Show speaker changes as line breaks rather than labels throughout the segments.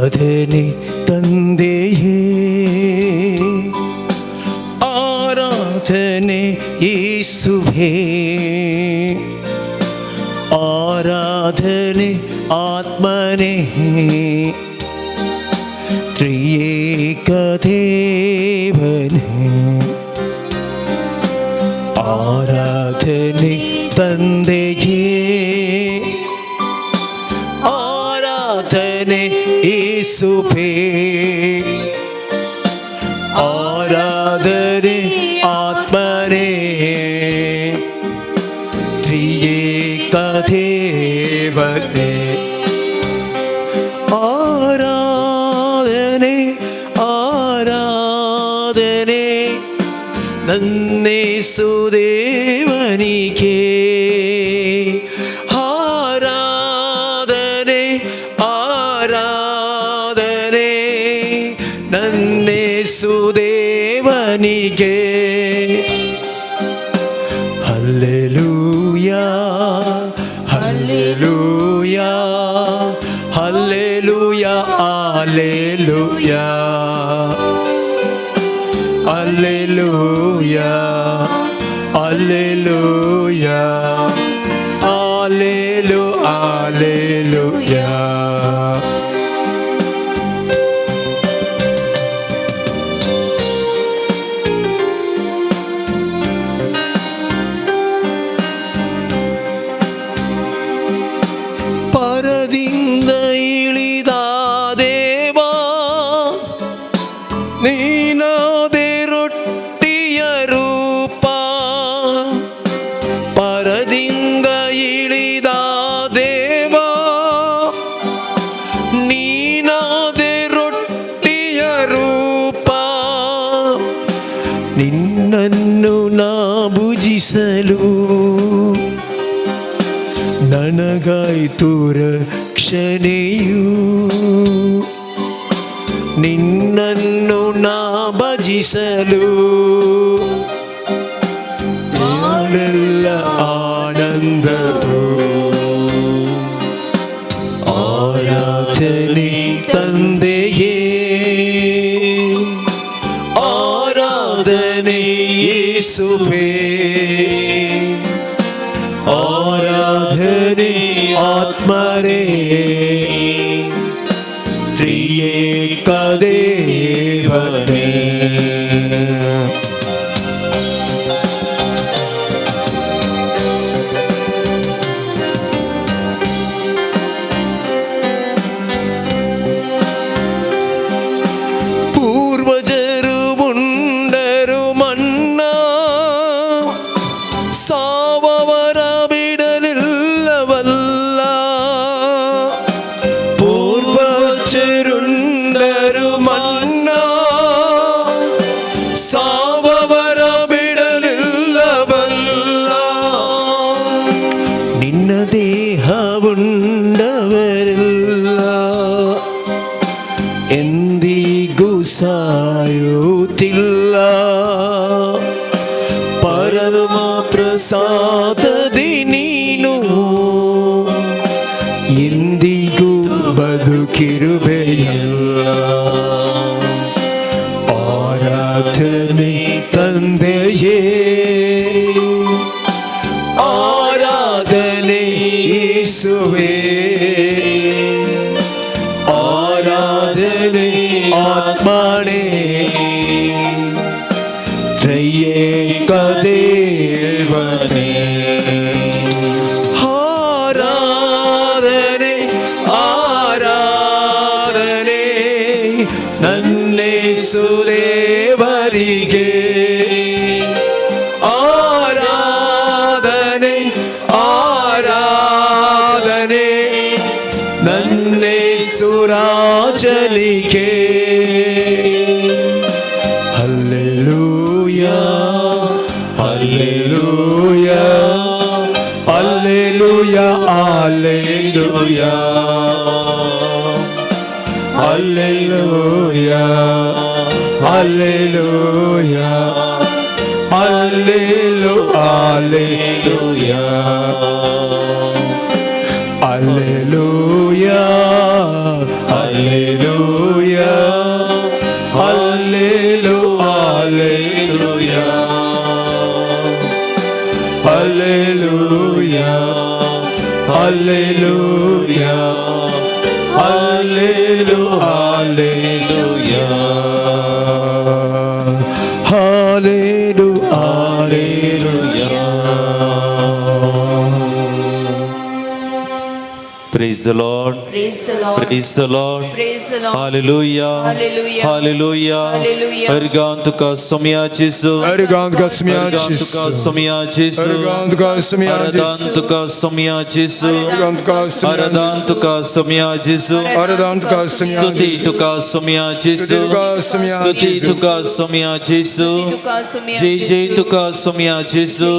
ಆರಾಧನೆ ತಂದೆಯೇ, ಆರಾಧನೆ ಯೇಸುವೇ, ಆರಾಧನೆ ಆತ್ಮನೇ, ತ್ರಿಯೇಕ ದೇವನೇ. ಆರಾಧನೆ ತಂದೆಯೇ, ಆರಾಧನೆ ಯೇಸುವೇ, ಆರಾಧನೆ ಆತ್ಮನೇ, ತ್ರಿಯೇಕ ದೇವನೇ. ಆರಾಧನೆ, ಆರಾಧನೆ ನನ್ನೇಸುದೇವನಿಗೆ, ಆರಾಧನೆ, ಆರಾಧನೆ ನನ್ನೇಸುದೇವನಿಗೆ. Hallelujah, hallelujah, hallelujah, hallelujah, hallelujah, hallelujah, ಆಲೇಲು hallelujah. ಪರದಿಂದ ಇಳಿದ ದೇವಾ, ನೀನಾದೆ ರೊಟ್ಟಿಯ ರೂಪ. ಪರದಿಂದ ಇಳಿದ ದೇವಾ, ನೀನಾದೆ ರೊಟ್ಟಿಯ ರೂಪ. ನಿನ್ನನ್ನು ನಾ ಭುಜಿಸಲು ನನಗಾಯ್ತು ರಕ್ಷಣೆಯು. ನಿನ್ನನ್ನು ನಾ ಭಜಿಸಲು ಯಾಳೆಲ್ಲ ಆನಂದವು. ಆರಾಧನೆ ತಂದೆಯೇ, ಆರಾಧನೆ ಯೇಸುವೇ, ಆರಾಧನೆ ಆತ್ಮರೇ, ತ್ರಿಯೇಕ ದೇವನೇ. ಪೂರ್ವಜರು ಉಂಡರು ಮನ್ನಾ, ಸಾವವರ ಬಿಡಲಿಲ್ಲವಲ್ಲ. ಪೂರ್ವಜರುಂಡರು ಮನ್ನಾ, ಸಾವವರ ಬಿಡಲಿಲ್ಲವಲ್ಲ. ನಿನ್ನ ದೇಹ ಉಂಡವರೆಲ್ಲ ಎಂದಿಗೂ ಸಾಯುತ್ತಿಲ್ಲ. ಪರಮ ಪ್ರಸಾದದಿ ನೀನು ಎಂದಿಗೂ ಬದುಕಿರುವೆಯಲ್ಲ. ಆರಾಧನೆ ತಂದೆಯೇ, ಆರಾಧನೆ ಯೇಸುವೇ, ಆರಾಧನೆ ಆತ್ಮನೇ, ತ್ರಿಯೇಕ ದೇವನೇ. ಆರಾಧನೆ, ಆರಾಧನೆ ನನ್ನೇಸುದೇವರಿಗೆ, ಆರಾಧನೆ, ಆರಾಧನೆ ನನ್ನೇಸುರಾಜನಿಗೆ. Hallelujah, hallelujah, hallelujah, hallelujah, hallelujah, hallelujah, ಅಲ್ಲೇಲು hallelujah, hallelujah, hallelujah. Hallelujah, hallelujah, hallelujah, hallelujah, hallelujah.
Praise the Lord.
Praise the Lord.
Praise the Lord.
Praise the Lord.
Hallelujah.
Hallelujah.
Hallelujah.
Hallelujah.
Organ तुका सोमया जेजू.
Organ तुका Somaiya
organ तुका
जेजू.
सोमया जेजू.
Organ तुका सोमया
आराधन
जेजू.
तुका सोमया जेजू.
अर्गान तुका सोमया
आराधन तुका सोमया जेजू.
आराधन तुका सोमया
स्तुती
जेजू.
तुका सोमया जेजू.
स्तुती तुका सोमया
स्तुती
जेजू.
तुका सोमया जेजू.
तुका सोमया
जय जय
जेजू.
तुका सोमया जेजू.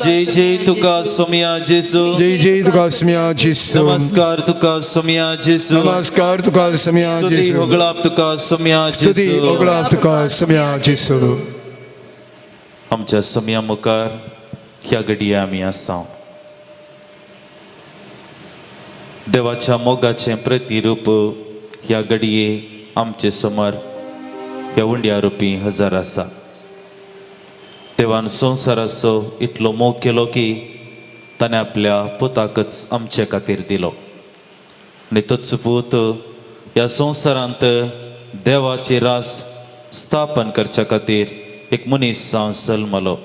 जय जय तुका सोमया जेजू.
जय जय तुका सोमया जेजू.
नमस्कार तुका सोमया जेजू.
नमस्कार तुका सोमया
स्तुती
जेजू.
होगळाप तुका सोमया
स्तुती
जेजू.
होगळाप तुका सोमया जेजू.
आमच्या सोमया मुखार ह्या घडये आमी आसा. देवाच्या मोगाचें प्रतिरूप ह्या घडये आमचे समोर ह्या उंड्या रुपी हजर आसा. देवान संवसाराचो इतलो मोग केलो की ताणें आपल्या पुताकच आमचे खातीर दिलो आनी तोच पूत ह्या संवसारांत देवाची रास स्थापन करच्या खातीर एक मनीस जावन जल्मलो.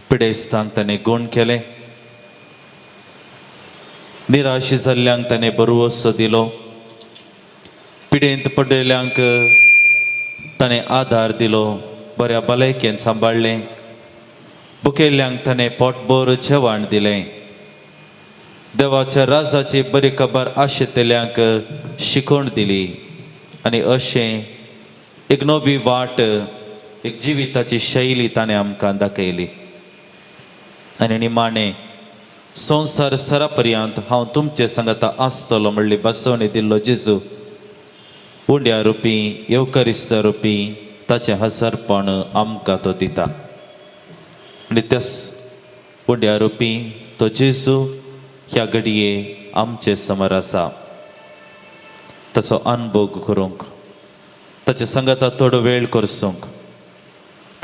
पिडेस्तांक ताणें गूण केलें, निराशी जाल्ल्यांक ताणें बरवसो दिलो, पिडेंत पडिल्ल्यांक ताणें आदार दिलो, बऱ्या भलायकेन सांबाळ्ळें, भुकेल्ल्यांक ताणें पोटभर जेवण दिलें, देवाच्या राजाची बरी खबर आशिल्ल्यांक शिकोवण दिली आनी अशें एक नवी वाट, एक जिविताची शैली ताणें आमकां दाखयली. आनी निमाणें संवसार सरा पर्यंत हांव तुमचे सांगाता आसतलो म्हणली बसवणी दिल्लो जेजू उंड्या रुपी येवकरिस्त रुपी ताचें हसरपण आमकां तो दिता. आनी त्याच उंड्या रुपी तो जेजू ह्या घडये आमचे समोर आसा. ताचो अनभोग करूंक, ताचे सांगाता थोडो वेळ करसूंक,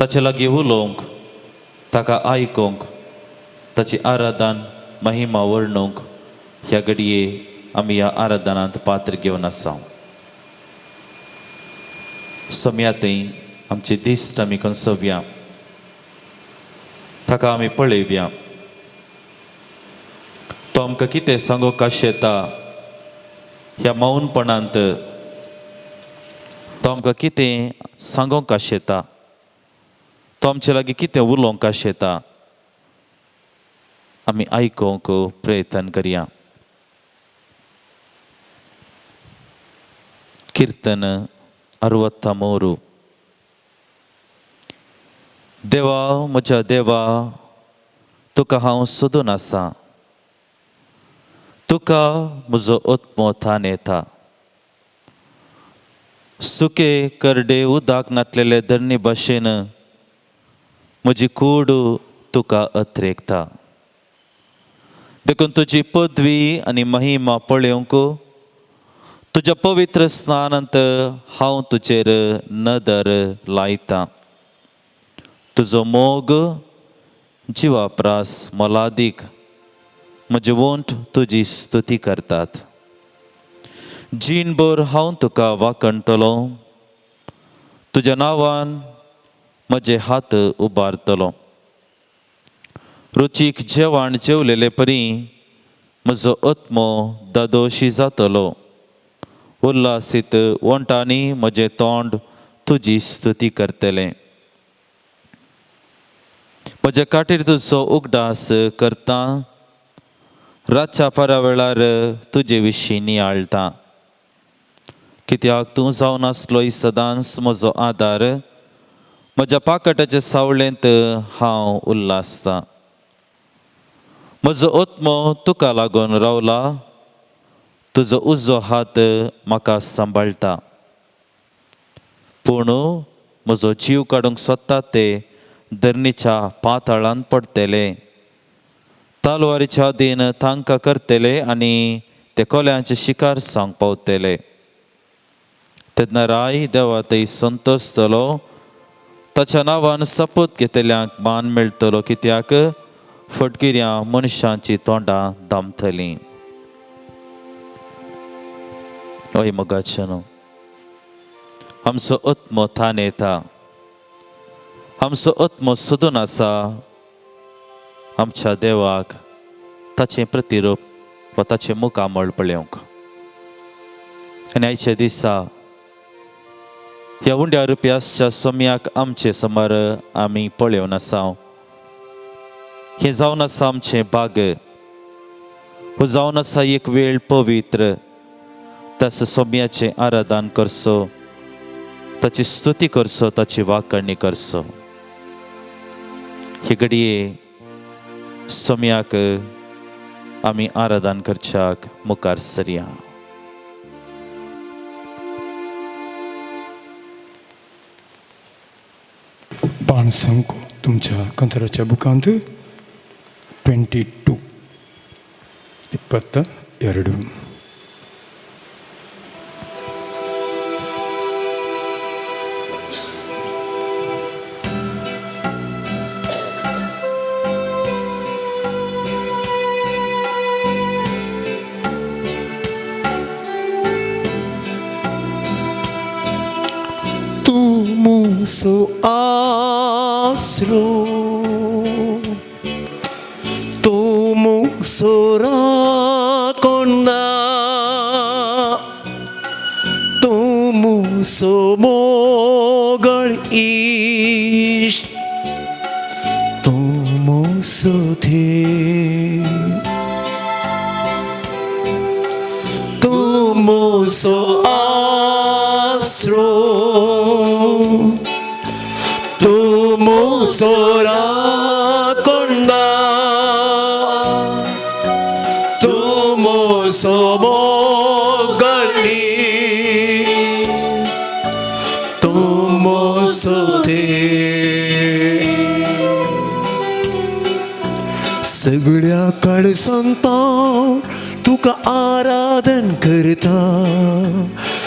ताचे लागीं उलोवंक, ताका आयकूंक, ताची आराधन महिमा वर्णूंक ह्या घडये आमी ह्या आराधनांत पात्र घेवन आसा. सोम्या थंय आमची दिश्ट आमी कंसोवया, ताका आमी पळोवया, तो आमकां कितें सांगूंक आशेता ह्या मौनपणांत, तो आमकां कितें सांगूंक आशेता, तो आमचे लागीं कितें उलोवंक आशेता, आमी आयकूंक प्रयत्न करया. किर्तन 63. देवा म्हज्या देवा, तुका हांव सोदून आसा, तुका म्हजो आत्मो थान येता. सुके करडे उदक नातलेले धरणी भाशेन म्हजी कूड तुका अत्रेकता. देखून तुजी पदवी आनी महिमा पळोवंक तुज्या पवित्र स्नानांत हांव तुजेर नदर लायतां. तुजो मोग जिवा प्रास मोलादीक, म्हजे वोंठ तुजी स्तुती करतात. जीणभर हांव तुका वाखणटलो, तुज्या नांवान म्हजे हात उबारतलो. रुचीक जेवण जेवलेले परी म्हजो आत्मो दादोशी जातलो. उल्हासीत वोंठांनी म्हजें तोंड तुजी स्तुती करतलें. म्हज्या खातीर तुजो उगडास करता, रातच्या परा वेळार तुजे विशीं नियाळटा. कित्याक तूं जावन आसलोय सदांच म्हजो आदार, म्हज्या पाकटाचे सावळेंत हांव उल्हासता. म्हजो आत्मो तुका लागून रावला, तुजो उजो हात म्हाका सांबाळटा. पूण म्हजो जीव काडूंक सोदता ते धरणीच्या पातळांत पडटले, तलवारीच्या अधीन तांकां करतले आनी ते कोल्यांचे शिकार जावंक पावतले. तेन्ना राय देवा थंय संतोसतलो, ताच्या नांवान सपूत घेतल्यांक मान मेळटलो. कित्याक फटकिऱ्या मनशांची तोंडां दामतलीं. हय मोगाच्यानो, आमचो आत्मो थान येता, आमचो आत्मो सोदून आसा आमच्या देवाक ताचें प्रतिरूप वा ताचें मुखामळ पळोवंक. आनी आयच्या दिसा ह्या उंड्या रुपयाच्या सोम्याक आमचे समोर आमी पळोवन आसा. हें जावन आसा आमचें भाग, हो जावन आसा एक वेळ पवित्र. त्याच सोम्याचें आराधन करचो, ताची स्तुती करचो, ताची वाकणी करचो. हे घडये सोम्याक आमी आराधन करच्याक मुखार सरया.
पान संको तुमच्या कंत्राच्या बुकांत 22 22. तूं मुसो आसरो, तूं मुसो राकोंडा, तूं मुसो मोगळ इश्ट, तूं मुसो थे, तूं मुसो आसरो, तूं मुसो राकोंडा, तूं मुसो मोगळ इश्ट, तूं मुसो थे. सगळ्या कड सांगता तुका आराधन करता,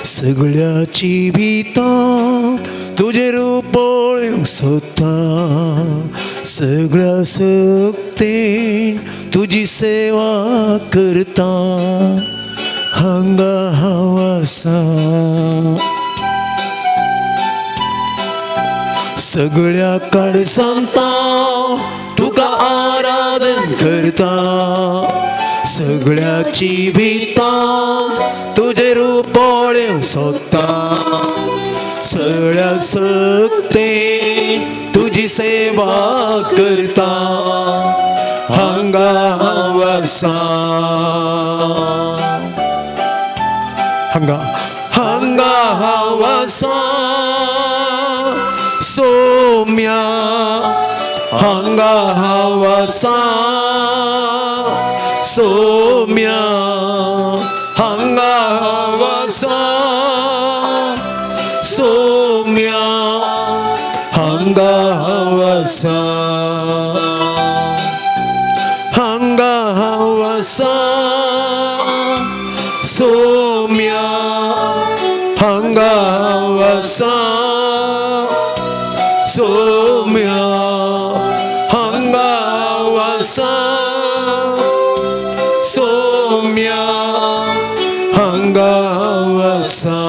सगळ्याची भिता तुजें रूप पळोवंक सोदता, सगळ्या सक्तेन तुजी सेवा करता. हांगा हांव आसा, सगळ्या कड सांगता तुका आराधन करता, सगळ्याची भिता तुजें रूप पळोवंक सोदता, सगळ्या सक्तेन तुजी सेवा करता. हांगा हांव आसा, हांगा हांगा हांव आसा सोम्या, हांगा हांव आसा सोम्या, हांगा हांव आसा सोम्या, हांगा हांव आसा, हांगा हांव आसा सोम्या, हांगा हांव आसा सोम्या, हांगा हांव आसा सोम्या, हांगा हांव आसा.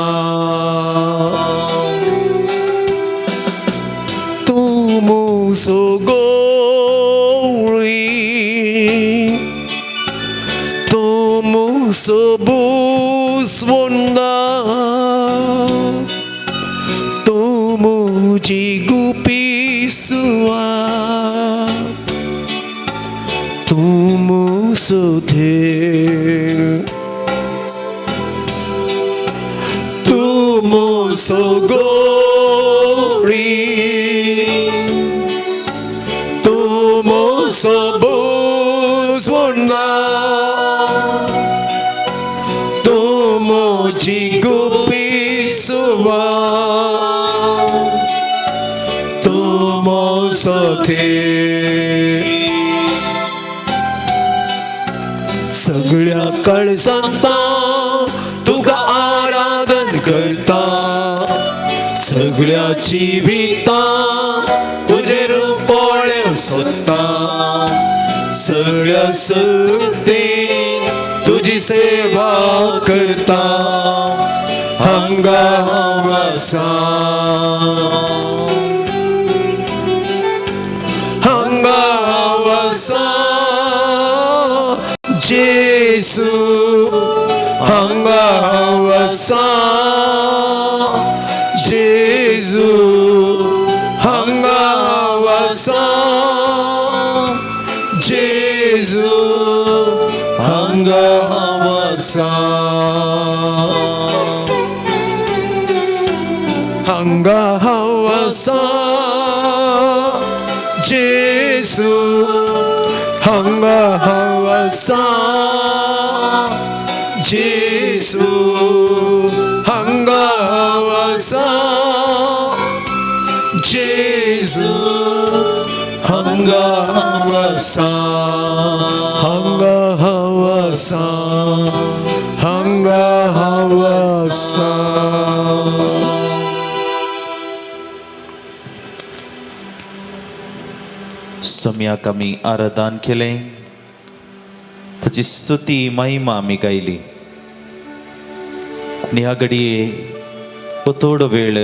तूं मुसो गोळी, तूं मुसो बुसवंदा, तूं मुजी गुपीसुआ, तूं मुसो थे, तूं मुसो गोळी, तूं मुसो बुसवंदा, तूं मुजी गुपीसुआ, तूं मुसो थे. सगळ्या कड सांगता तुका आराधन करता, सगळ्याची भिता तुजें रूप पळोवंक सोदता, सगळ्या सक्ती तुजी सेवा करता हांगा हांव आसा हांगा हांव आसा जेसू हांगा हांव आसा जेजू हांगा हांव आसा जेजू हांगा हांव आसा हांगा हांव आसा जेसू हांगा हांव आसा जेसू हांगा हांव आसा जेजू हांगा हांव आसा हांगा हांव आसा हांगा हांव आसा.
सोम्याक आमी आराधन केलें, ताची स्तुती महिमा आमी गायली. आनी ह्या घडये हो थोडो वेळ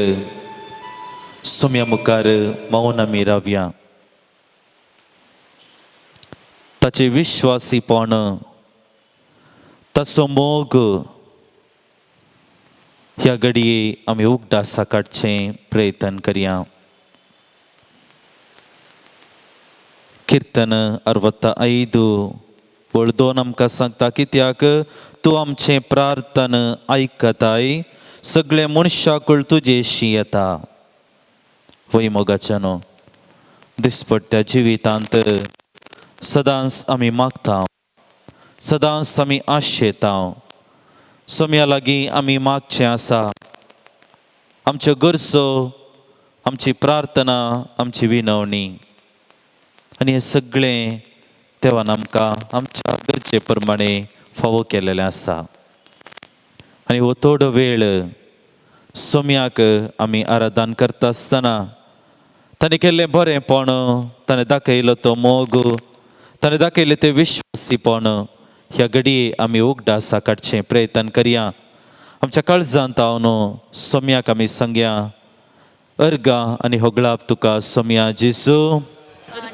सोम्या मुखार मौन आमी रावया. ताचें विश्वासीपण, ताचो मोग ह्या घडये आमी उगडासा काडचें प्रयत्न करया. किर्तन 65 वळ 2 आमकां सांगता, कित्याक तूं आमचें प्रार्थना आयकताय, सगळे मनशाकूळ तुजेशी येता. वय मोगाच्यानो, दिसपट्ट्या जिवितांत सदांच आमी मागता, सदांच आमी आशेता. सोम्या लागीं आमी मागचें आसा, आमच्यो गरजो, आमची प्रार्थना, आमची विनवणी. आनी हें सगळें देवान आमकां आमच्या गरजे प्रमाणे फावो केलेलें आसा. आनी हो थोडो वेळ सोम्याक आमी आराधन करता आसतना ताणें केल्लें बरेंपण, ताणें दाखयलो तो मोग, ताणें दाखयलें तें विश्वासीपण ह्या घडये आमी उगडासा काडचें प्रयत्न करया. आमच्या काळजांत हांव सोम्याक आमी सांगया, अर्गां आनी होगळाप तुका सोम्या जेजू.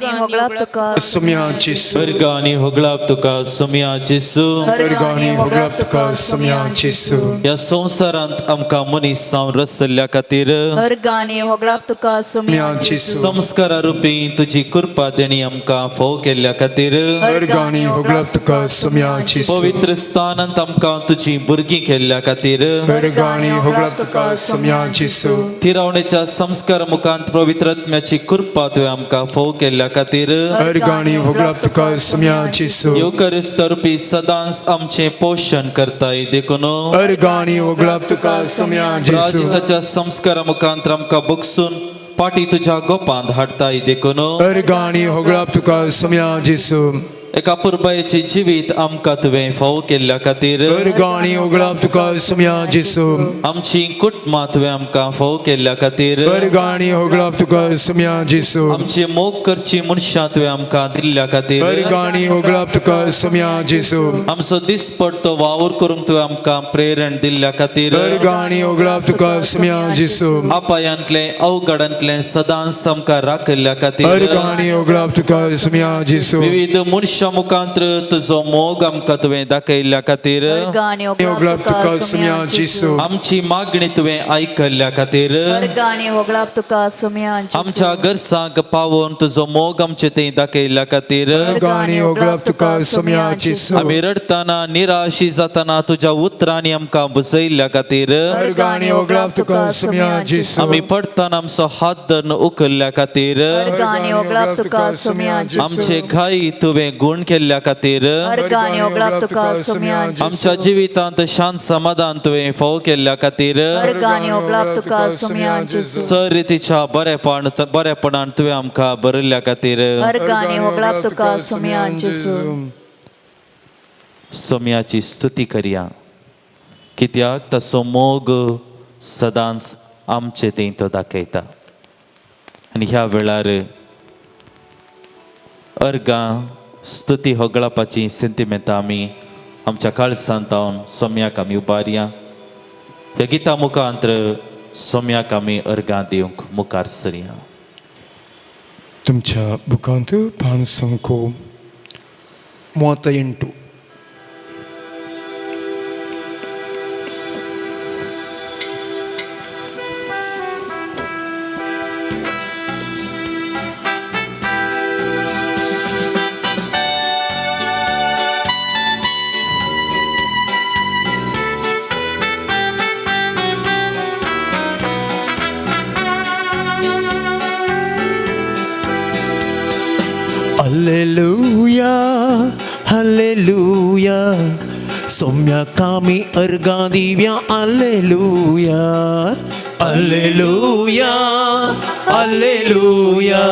होगळाप तुका
सोम्या जेसू.
अर्गां आनी होगळाप तुका सोम्या जेजू.
अर्गां आनी होगळाप तुका सोम्या जेसू.
ह्या संवसारांत आमकां मनीस जावन रसल्ल्या खातीर
अर्गां आनी होगळाप तुका सोम्या जेजू.
संस्कारा रुपी तुजी कृपा देणी आमकां फोव केल्ल्या खातीर
अर्गां आनी होगळाप तुका सोम्या जेसू.
पवित्र स्थानांत आमकां तुजी भुरगीं केल्ल्या खातीर
अर्गां आनी होगळाप तुका सोम्या जेसू.
थिरावणेच्या संस्कार मुखांत पवित्र आत्म्याची कृपा तुवें आमकां फोव केल्ल्या खातीर
अर्गां आनी होगळाप तुका सोम्या जेसू.
येवकरिस्त रुपी सदांच आमचें पोशण करताय देखून
अर्गां आनी होगळाप तुका सोम्या जेसू.
प्राजिताच्या संस्कारा मुखांत आमकां बगसून पाटी तुज्या गोपांत हाडताय देखून
अर्गां आनी होगळाप तुका सोम्या जेसू.
एका पुरबायेचें जिवीत आमकां तुवें फावो केल्ल्या खातीर
अर्गां आनी होगळाप तुका सोम्या जेसू.
आमची कुटुंबां तुवें आमकां फावो केल्ल्या खातीर
अर्गां आनी होगळाप तुका सोम्या जेसू.
आमची मोग करची मनशां तुवें आमकां दिल्ल्या खातीर
अर्गां आनी होगळाप तुका सोम्या जेसू.
आमचो दिसपडतो वावर करूंक तुवें आमकां प्रेरण दिल्ल्या खातीर
अर्गां आनी होगळाप तुका सोम्या जेसू.
अपायांतलें अवघडांतलें सदांच आमकां राखिल्ल्या खातीर
अर्गां आनी होगळाप तुका सोम्या जेसू.
विविध मनशां मुखांत तुजो मोग आमकां तुवें दाखयल्ल्या खातीर
अर्गां आनी
होगळाप तुका सोम्या जेसू.
आमची मागणी तुवें आयकल्ल्या खातीर
अर्गां आनी होगळाप तुका सोम्या जेसू.
आमच्या गरजांक पावोवन तुजो मोग आमचे थंय दाखयल्ल्या खातीर
अर्गां आनी होगळाप तुका सोम्या जेसू.
आमी रडटना निराशी जातना तुज्या उतरांनी आमकां बुजयल्ल्या खातीर
अर्गां आनी होगळाप तुका सोम्या जेसू.
आमी पडटना आमचो हात धरून उखल्ल्या खातीर
अर्गां आनी होगळाप तुका सोम्या जेसू.
आमचे घाई तुवें गुण केल्ल्या खातीर
अर्गां आनी होगळाप तुका सोम्या जेसू.
आमच्या जिवितांत शांत समाधान तुवें फावो केल्ल्या खातीर
अर्गां आनी होगळाप तुका सोम्या जेसू.
सरितीच्या बरेपणान तुवें आमकां बरयल्ल्या खातीर
अर्गां आनी होगळाप तुका सोम्या जेसू.
सोम्याची स्तुती करया, कित्याक ताचो मोग सदांच आमचे थंय तो दाखयता. आनी ह्या वेळार अर्गां स्तुती होगळापाची सेंतिमेंतां आमी आमच्या काळसांत जावन सोम्याक आमी उबारया. ह्या गिता मुखांत सोम्याक आमी अर्गां दिवंक मुखार सरया.
तुमच्या बुकांत पान संको 38.
Hallelujah, hallelujah, सोम्याक आमी अर्गां दिव्या. हल्लेलुया, हल्लेलुया, हल्लेलुया,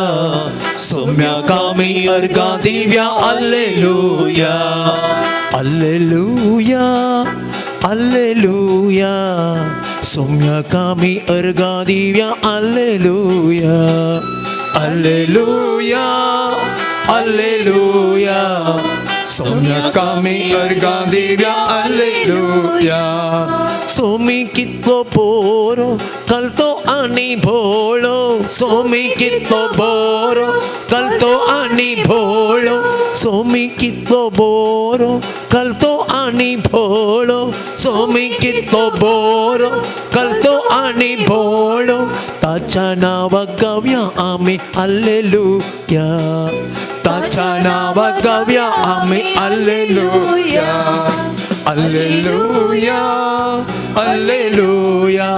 सोम्याक आमी अर्गां दिव्या. हल्लेलुया, हल्लेलुया, हल्लेलुया, सोम्याक आमी अर्गां दिव्या. हल्लेलुया, हल्लेलुया, हल्लेलुया,
सोम्याक आमी अर्गां दिव्या. हल्लेलुया.
सोमी कितलो बोरो कलतो आनी भोळो, सोमी कितलो बोरो कलतो आनी भोळो, सोमी कितलो बोरो कलतो आनी भोळो, सोमी कितलो बोरो कलतो आनी भोळो, ताच्या नांवाक गावया आमी हल्लेलुया, ताच्या नांवाक गावया आमी हल्लेलुया,
हल्लेलुया, हल्लेलुया,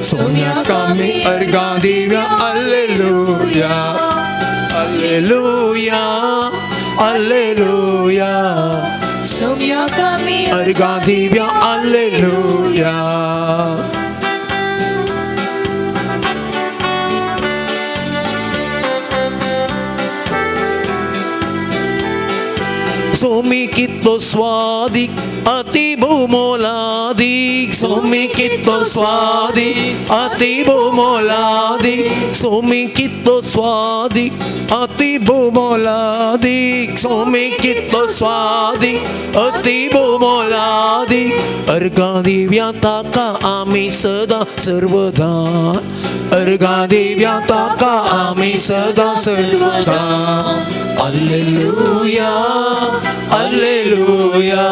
सोम्याक आमी अर्गां दिव्या. हल्लेलुया,
हल्लेलुया, हल्लेलुया,
सोम्याक आमी
अर्गां दिव्या. हल्लेलुया.
सोमी कितलो स्वादीक अति भोव मोलादीक, सोमी कितलो स्वादीक अति भोव मोलादीक, सोमी कितलो स्वादीक अति भोव मोलादीक, सोमी कितलो स्वादीक अति भोव मोलादीक, अर्गां दिव्या ताका आमी सदां सर्वदा, अर्गां दिव्या ताका आमी सदां सर्वदा. हल्लेलुया, हल्लेलुया,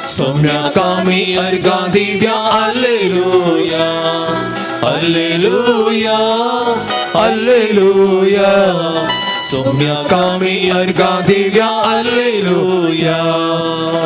सोम्याक आमी अर्गां दिव्या. हल्लेलुया, हल्लेलुया, हल्लेलुया, सोम्याक आमी अर्गां दिव्या. हल्लेलुया.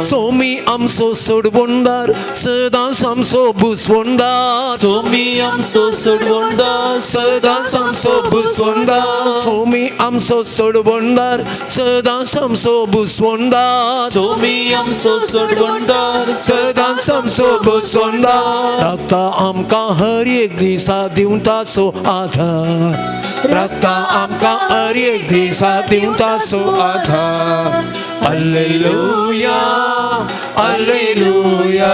सोमी आमचो सोडवणदार सदांच आमचो बुसवणदार,
सोमी आमचो सोडवणदार
सदांच आमचो बुसवणदार, सोमी आमचो सोडवणदार सदांच आमचो बुसवणदार,
सोमी आमचो सोडवणदार
सदांच आमचो बुसवणदार, राखता आमकां हर एक दिसा दिवता सो आधार, राखता आमकां हर एक दिसा दिवता सो आधार.
हल्लेलुया, हल्लेलुया,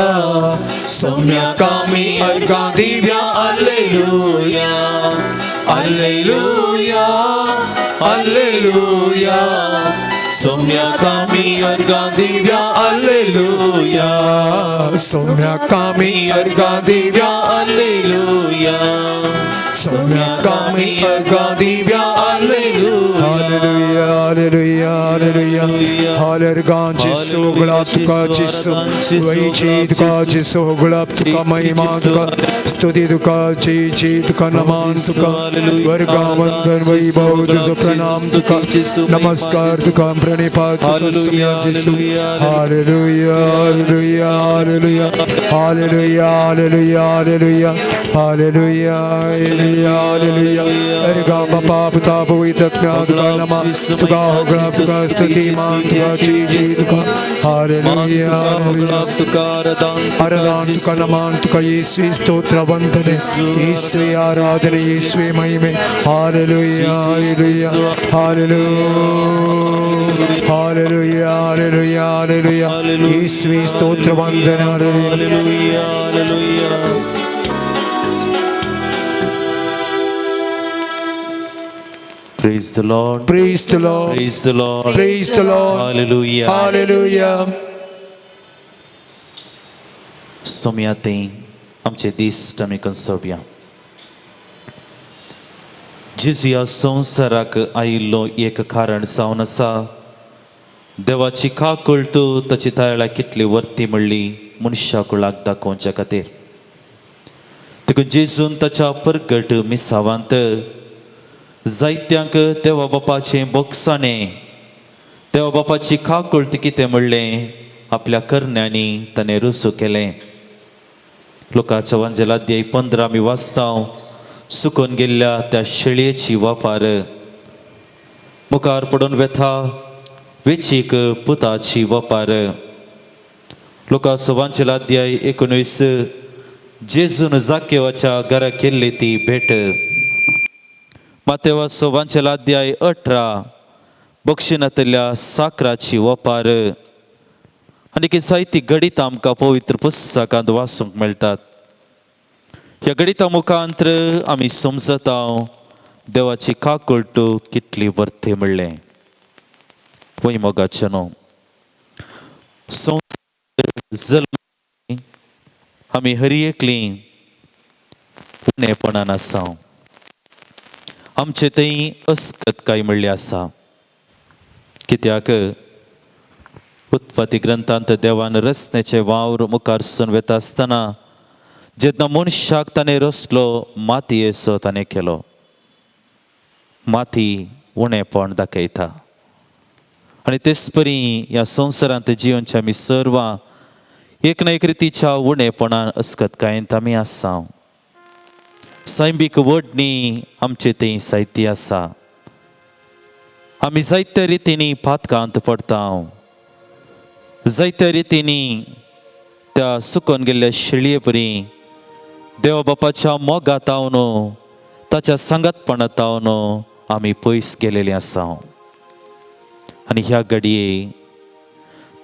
सोम्याक आमी अर्गां दिव्या. हल्लेलुया, हल्लेलुया, हल्लेलुया, सोम्याक आमी अर्गां दिव्या. हल्लेलुया, सोम्याक आमी अर्गां दिव्या.
हल्लेलुया,
सोम्याक आमी अर्गां Divya. Hallelujah, hallelujah, hallelujah, hallelujah. जेसू गुलाब तुका जेसू वैची तुका जेसू गुलाब तुका महिमा तुका स्तुती तुका जय जय तुका नमन तुका वर्गा वंदन वैभव तुझो प्रणाम तुका नमस्कार तुका प्रणिपात तुका सुम्या जेसू. Hallelujah, hallelujah, hallelujah, hallelujah, hallelujah, hallelujah, hallelujah, hallelujah, hallelujah. अर्गा बापा पिता पवित्र आत्मा तुका नमा तुका होगळा तुका स्तुती मान तुका जय जय तुका. हालेलुया, हालेलुया, आराधन तुका नमन तुका येशू स्तोत्र वंदन येशू आराधने येशू महिमे. Hallelujah, hallelujah, hallelujah, hallelujah, hallelujah, hallelujah. येशू स्तोत्र वंदन. Hallelujah,
hallelujah. Praise Praise the Lord.
Praise the Lord.
Praise the Lord.
Praise the Lord.
Hallelujah.
Hallelujah.
Somaiya ते आमचे दीस आमी कंसोवया. जेजू ह्या संवसाराक आयिल्लो एक कारण जावन आसा देवाची काकूळट ताची तायळा कितली वर्ती म्हणली मनशा कुळाक दाखोवच्या खातीर. देखून जेजून ताच्या परगट मिसावांत जायत्यांक देवा बापाचें बोगसाणें देवा बापाची काकूळट कितें म्हणलें आपल्या करण्यांनी ताणें रुजू केलें. लोकाच्या वांजेल अध्याय 15 आमी वाचता सुकून गेल्ल्या त्या शेळयेची वापार मुखार पडून वेथा वेचीक पुताची वापार. लोकांचो वांजेल अध्याय 19 जेजून जाकेवाच्या घरा केल्ली ती भेट. मातेवाचो वांजेल अध्याय 18 बक्षिणांतल्या साकराची वापार. आनी जायती गणितां आमकां पवित्र पुस्तकांत वाचूंक मेळटात. ह्या गणिता मुखांत्र आमी समजता देवाची काकूळट कितली वर्ती म्हणलें. वय मोगाचें न्हू संवसार जल्म आमी हर एकली उणेपणान आसा. आमचे थंय अस्कत काय म्हणली आसा. कित्याक उत्पत्ती ग्रंथांत देवान रचण्याचे वावर मुखार सून वेता आसतना जेन्ना मनशाक ताणें रचलो मातयेचो ताणें केलो. माती उणेपण दाखयता आनी तेच परी ह्या संवसारांत जिवनच्या आमी सर्वां एक ना एक रितीच्या उणेपणान अस्कतकायेंत आमी आसा. सैमीक वडणी आमचे थंय साहित्य आसा. आमी जायत्या रितींनी पातकांत पडटा. जायत्या रितींनी त्या सुकून गेल्ल्या शेळये परी देवा बापाच्या मोगात हांव ताच्या सांगातपणात हांव आमी पयस गेलेली आसा. आनी ह्या घडये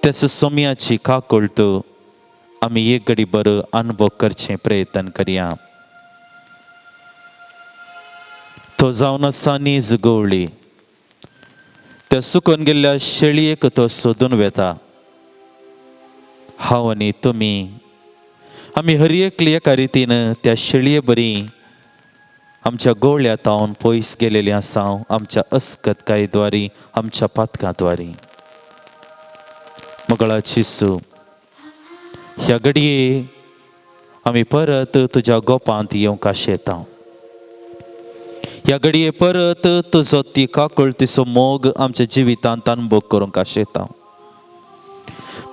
त्याच सोम्याची काकूळट आमी एक घडी बरो अनुभव करचें प्रयत्न करया. तो जावन आसा नीज गवळी त्या सुकून गेल्ल्या शेळयेक तो सोदून वेता. हांव आनी तुमी आमी हर एकली एका रितीन त्या शेळये बरी आमच्या गोवळ्या तावन पयस गेलेली आसा. आमच्या अस्कतकायद्वारी आमच्या पातकांद्वारी. मगळाची सू ह्या घडये आमी परत तुज्या गोपांत येवंक आशेता. ह्या घडये परत तुजो ती काकूळटीचो मोग आमच्या जिवितांत अनुभव करूंक आशेता.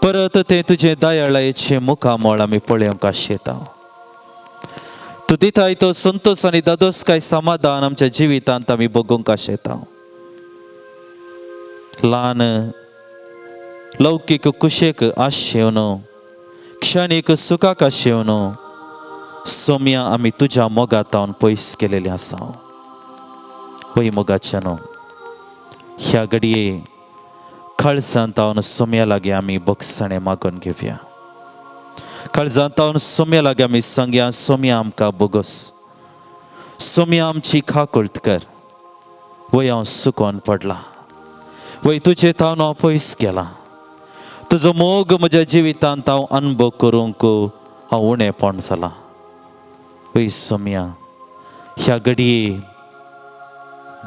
परत तें तुजें दयाळायेचें मुखामळ आमी पळोवंक आशेता. तूं दिताय तो संतोश आनी दादोस काय समाधान आमच्या जिवितांत आमी बगूंक आशेता. ल्हान लौकीक कुशेक आशेवन क्षणीक सुखाक आशेवन सोम्या आमी तुज्या मोगातावन पयस केलेले आसा. वय मोगाचें न्हू ह्या घडये काळजांत हांव सोम्या लागीं आमी बक्षाणें मागून घेवया. काळजांत हांव सोम्या लागीं आमी सांगया सोम्या आमकां बोगस सोम्या आमची काकूळट कर. वय हांव सुकोन पडला वय तुजे तावन हांव पयस गेला. तुजो मोग म्हज्या जिवितांत हांव अनुभव करूंक हांव उणेपण जाला. वय सोम्या ह्या घडये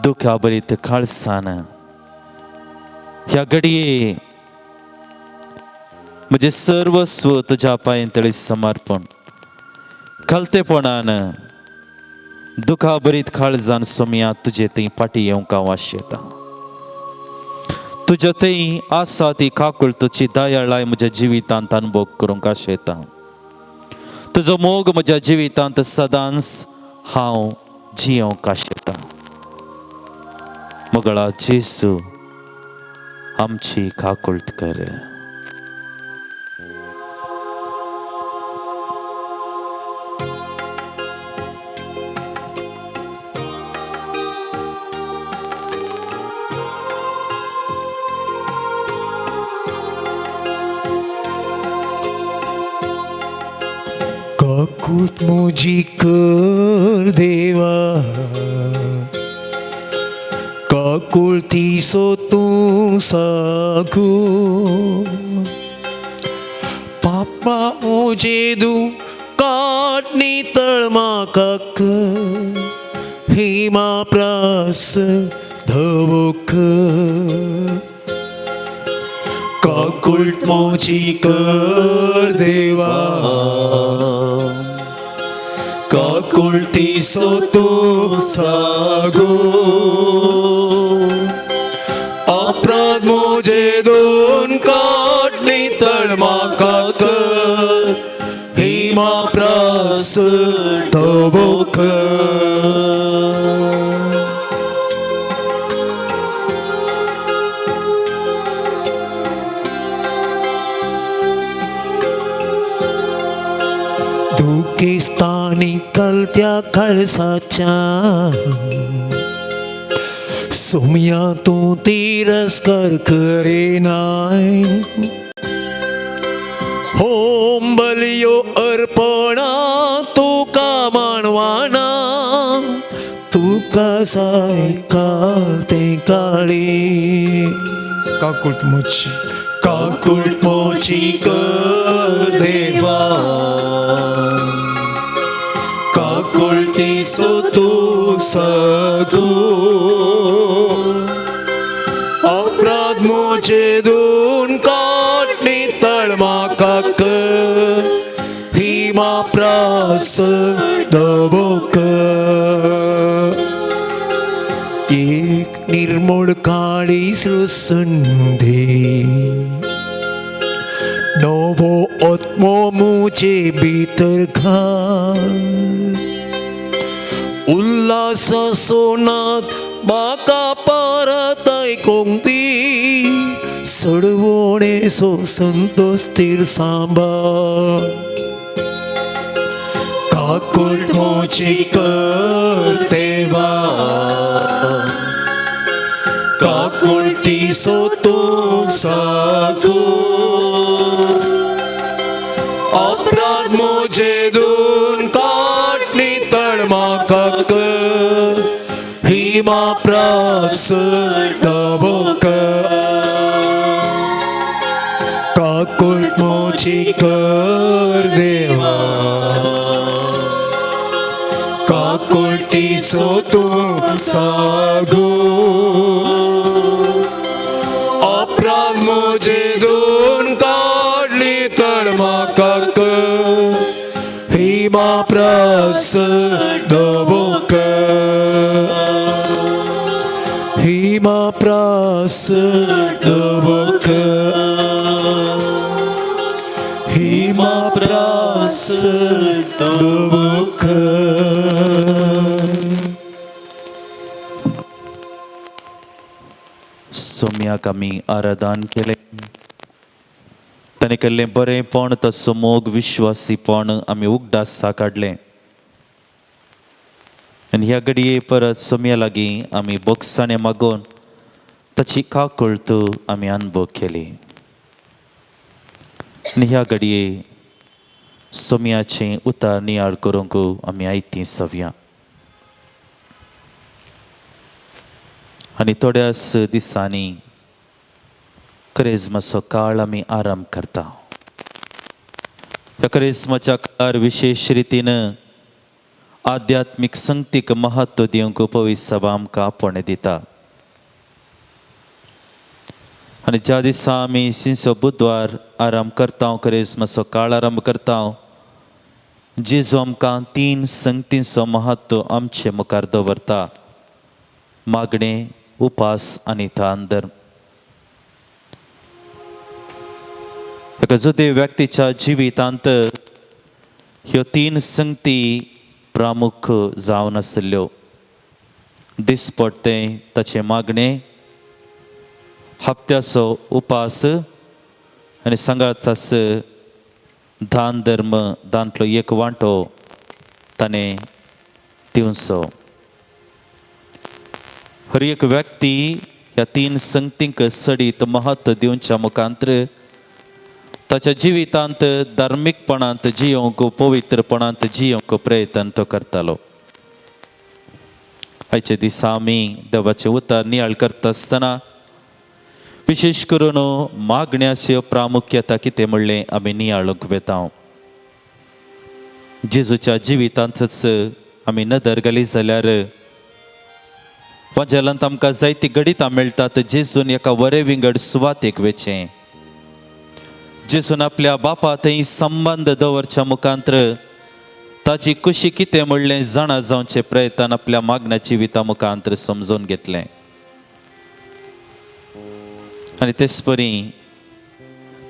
दुख्या बरीत काळसान ह्या घडये म्हजें सर्वस्व तुज्या पांय तळी समर्पण खलतेपणान दुखा बरीत काळजान सोम्या तुजे थंय फाटी येवंक हांव आशेता. तुज्या थंय आसा ती काकूळटीची दयाळाय म्हज्या जिवितांत अनुभव करूंक आशेता. तुजो मोग म्हज्या जिवितांत सदांच हांव जियोंक आशेता. मगळा जेसू आमची काकूळट कर.
काकूट म्हजी कर देवा,
काकुळतीसो तूं सागू पापा मुजे दू काटणी तळमाकाक हिमा प्रास धवक काकुळट मोजी कर देवा काकुळतीसो तूं सागो अपराध मोजे दोन काटणी तळमाकाक हिमा प्रास धवक दुखेस्तानी कलत्या कळसाच्या सोम्या तूं तिरस्कार करिनाय होम बलियो अर्पणा तुका मानवाना तुका साय काल ते काळी
काकुळट मोची
काकुळट मोची कर देवा काकुळतीसो तूं सागू अपराध मोचे दोन काटणी तळमाकाक हिमा प्रास दवक एक निर्मोड काळी संधी नवो आत्मो मुजे भितर घाल उल्हासाचो नाद म्हाका परत आयकूंक दी सडवणेचो संतोष थीर सांबाळ काकुळट मोची कर देवा काकुळटीसो तूं सागू अपराध मोजे दोन काटणी तळमाकाक हिमा प्रास दवक काकुळट मोची कर देवा काकुळटीसो तूं सागू अपराध मोजे दोन काडली तळमाकाक हिमा प्रास दवक हिमा प्रास दवक हिमा प्रास दवक
सोम्याक आमी आराधन केलें ताणें केल्लें बरेंपण तसो मोग विश्वासीपण आमी उगडास काडलें आनी ह्या घडये परत सोम्या लागीं आमी बोगसाणें मागोवन ताची काकळत आमी अनुभव केली आनी ह्या घडये सोम्याचें उतार नियाळ करूंक आमी आयतीं सवया आनी थोड्याच दिसांनी क्रेजमाचो काळ आमी आराम करता. ह्या क्रेजमाच्या काळार विशेश रितीन आध्यात्मीक संगतीक महत्व दिवंक पवित्र सभा आमकां आपोवणें दिता. आनी ज्या दिसा आमी सिंसो बुधवार आराम करता, क्रेजमाचो काळ आरंभ करता, जेजू आमकां तीन संगतींचो महत्व आमचे मुखार दवरता: मागणें, उपास आनी दान धर्म. एका जुदेव व्यक्तीच्या जिवितांत ह्यो तीन संगती प्रामुख्य जावन आशिल्ल्यो. दिसपडतें ताचें मागणें, हप्त्याचो उपास आनी सांगाताच दान धर्म दांतलो एक वांटो ताणें दिवचो. हर एक व्यक्ती ह्या तीन संगतींक सडीत महत्व दिवच्या मुखांतर ताच्या जिवितांत धार्मीकपणांत जियोंक, पवित्रपणांत जियोंक प्रयत्न तो करतालो. आयच्या दिसा आमी देवाचें उतर नियाळ करता आसतना विशेश करून मागण्याची प्रामुख्यता कितें म्हणलें आमी नियाळूंक वेता. जेजूच्या जिवितांतच आमी नदर घाली जाल्यार वाजेलांत आमकां जायतीं घडितां मेळटात. जेजून एका वरे विंगड सुवातेक वेचें, जेजून आपल्या बापा थंय संबंद दवरच्या मुखांत्र ताची कुशी कितें म्हणलें जाणा जावचे प्रयत्न आपल्या मागण्या जिविता मुखांत्र समजून घेतलें. आनी तेच परी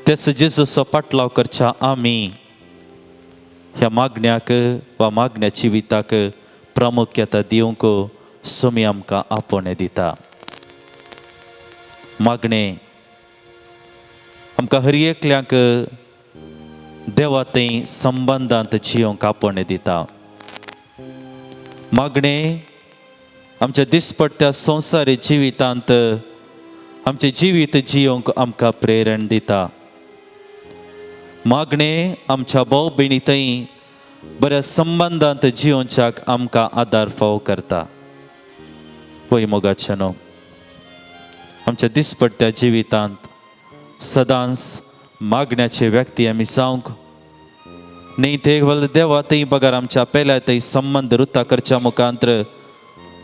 तेच जेजूचो पाटलाव करच्या आमी ह्या मागण्याक वा मागण्या जिविताक प्रामुख्यता दिवंक सोमी आमकां आपोवणें दिता. मागणें आमकां हर एकल्याक देवा थंय संबंदांत जियोंक आपोवणें दिता. मागणें आमच्या दिसपट्ट्या संवसारी जिवितांत आमचें जिवीत जियोंक आमकां प्रेरण दिता. मागणें आमच्या भाव भयणी थंय बऱ्या संबंदांत जियोवच्याक आमकां आदार फावो करता. पळय मोगाचें न्हू, आमच्या दिसपट्ट्या जिवितांत सदांच मागण्याचे व्यक्ती आमी जावंक न्ही ते देवा थंय बगर आमच्या पेल्या थंय संबंद रुता करच्या मुखांत्र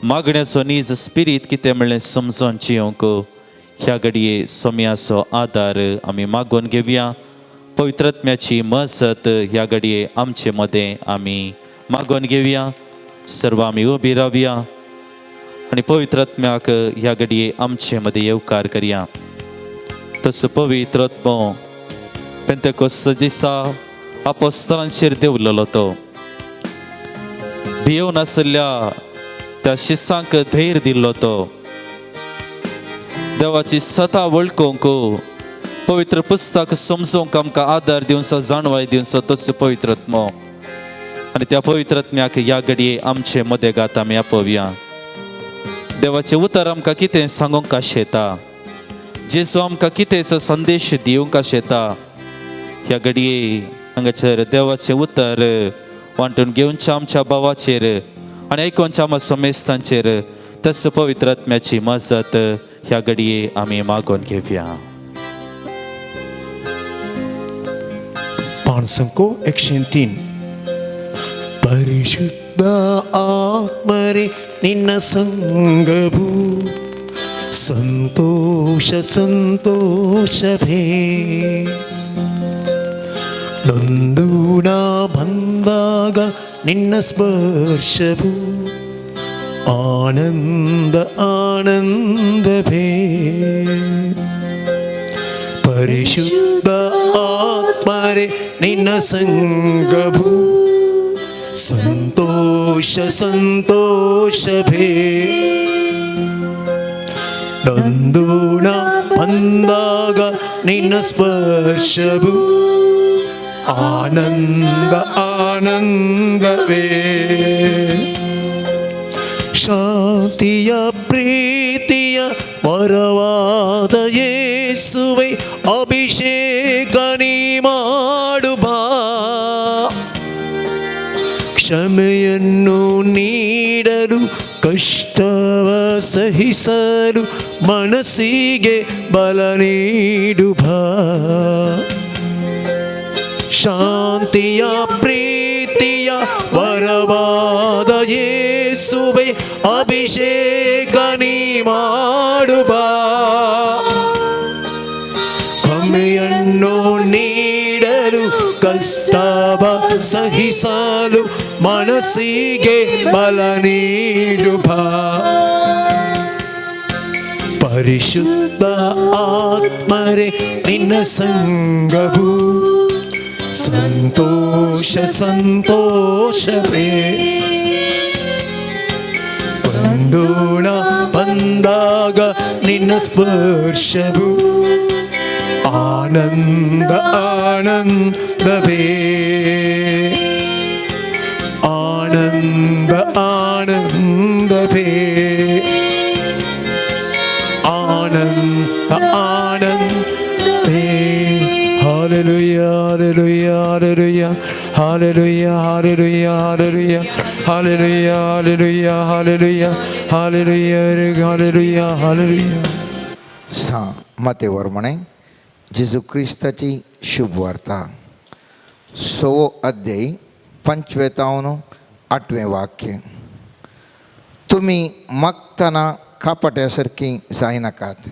मागण्याचो नीज स्पिरीत कितें म्हणलें समजोन जियोंक ह्या घडये सोम्याचो आदार आमी मागोवन घेवया. पवित्रत्म्याची मजत ह्या घडये आमचे मदें आमी मागोवन घेवया. सर्व आमी उबी रावया आनी पवित्रत्म्याक ह्या घडये आमचे मदें येवकार करया. तसो पवित्रत्मो पेंतेकोस्त दिसा आपोस्तलांचेर देंवलेलो तो भियोवन आशिल्ल्या त्या शिसांक धैर्य दिल्लो तो देवाची सता वळखूंक पवित्र पुस्तक समजूंक आमकां आदार दिवचो, जाणवाय दिवचो तसो पवित्रत्मो. आनी त्या पवित्रत्म्याक ह्या घडये आमचे मदेगात आमी आपोवया. देवाचें उतर आमकां कितें सांगूंक आशेता, जेजू आमकां कितेंचो संदेश दिवंक आशेता, ह्या घडये हांगासर देवाचें उतर वांटून घेवच्या आमच्या भावाचेर आनी आयकोनच्या आमच्या समेस्तांचेर तस पवित्रात्म्याची मजत ह्या घडये आमी मागोवन घेवया.
503. ಪರಿಶುದ್ಧ ಆತ್ಮರೇ ನಿನ್ನ ಸಂಗವು ಸಂತೋಷ ಸಂತೋಷವೇ, ನೊಂದು ನಾ ಬಂದಾಗ ನಿನ್ನ ಸ್ಪರ್ಶವು ಆನಂದ ಆನಂದವೇ. ಪರಿಶುದ್ಧ ಆತ್ಮರೇ ನಿನ್ನ ಸಂಗವು ಸಂತೋಷ ಸಂತೋಷವೇ, ನೊಂದು ನಾ ಬಂದಾಗ ನಿನ್ನ ಸ್ಪರ್ಶವು ಆನಂದ ಆನಂದವೇ. ಶಾಂತಿಯ ಪ್ರೀತಿಯ ವರವಾದ ಯೇಸುವೆ ಅಭಿಷೇಕ ನೀ ಮಾಡುವ, ಕ್ಷಮೆಯನ್ನು ನೀಡಲು ಕಷ್ಟವ ಸಹಿಸಲು ಮನಸ್ಸಿಗೆ ಬಲ ನೀಡುವ, ಶಾಂತಿಯ ಪ್ರೀತಿಯ ವರವಾದ ಯೇಸುವೆ ಅಭಿಷೇಕ ನೀ ಮಾಡುವ, ಕ್ಷಮೆಯನ್ನು ನೀಡಲು ಕಷ್ಟವ ಸಹಿಸಲು ಮನಸ್ಸಿಗೆ ಬಲ ನೀಡುವ. ಪರಿಶುದ್ಧ ಆತ್ಮರೇ ನಿನ್ನ ಸಂಗವು ಸಂತೋಷ ಸಂತೋಷವೇ, ಬಂದು ನಾ ಬಂದಾಗ ನಿನ್ನ ಸ್ಪರ್ಶವು ಆನಂದ ಆನಂದವೇ, ಆನಂದ ಆನಂದವೇ, ಆನಂದ ಆನಂದವೇ. Hallelujah,
hallelujah, hallelujah, hallelujah, hallelujah, hallelujah, hallelujah, hallelujah, hallelujah, hallelujah, hallelujah.
माते वर्मणे जेजू क्रिस्ताची शुभवार्ता 6वो अध्याय 5व्या 8वें वाक्य. तुमी मागतना कापट्या सारकी जायनाकात.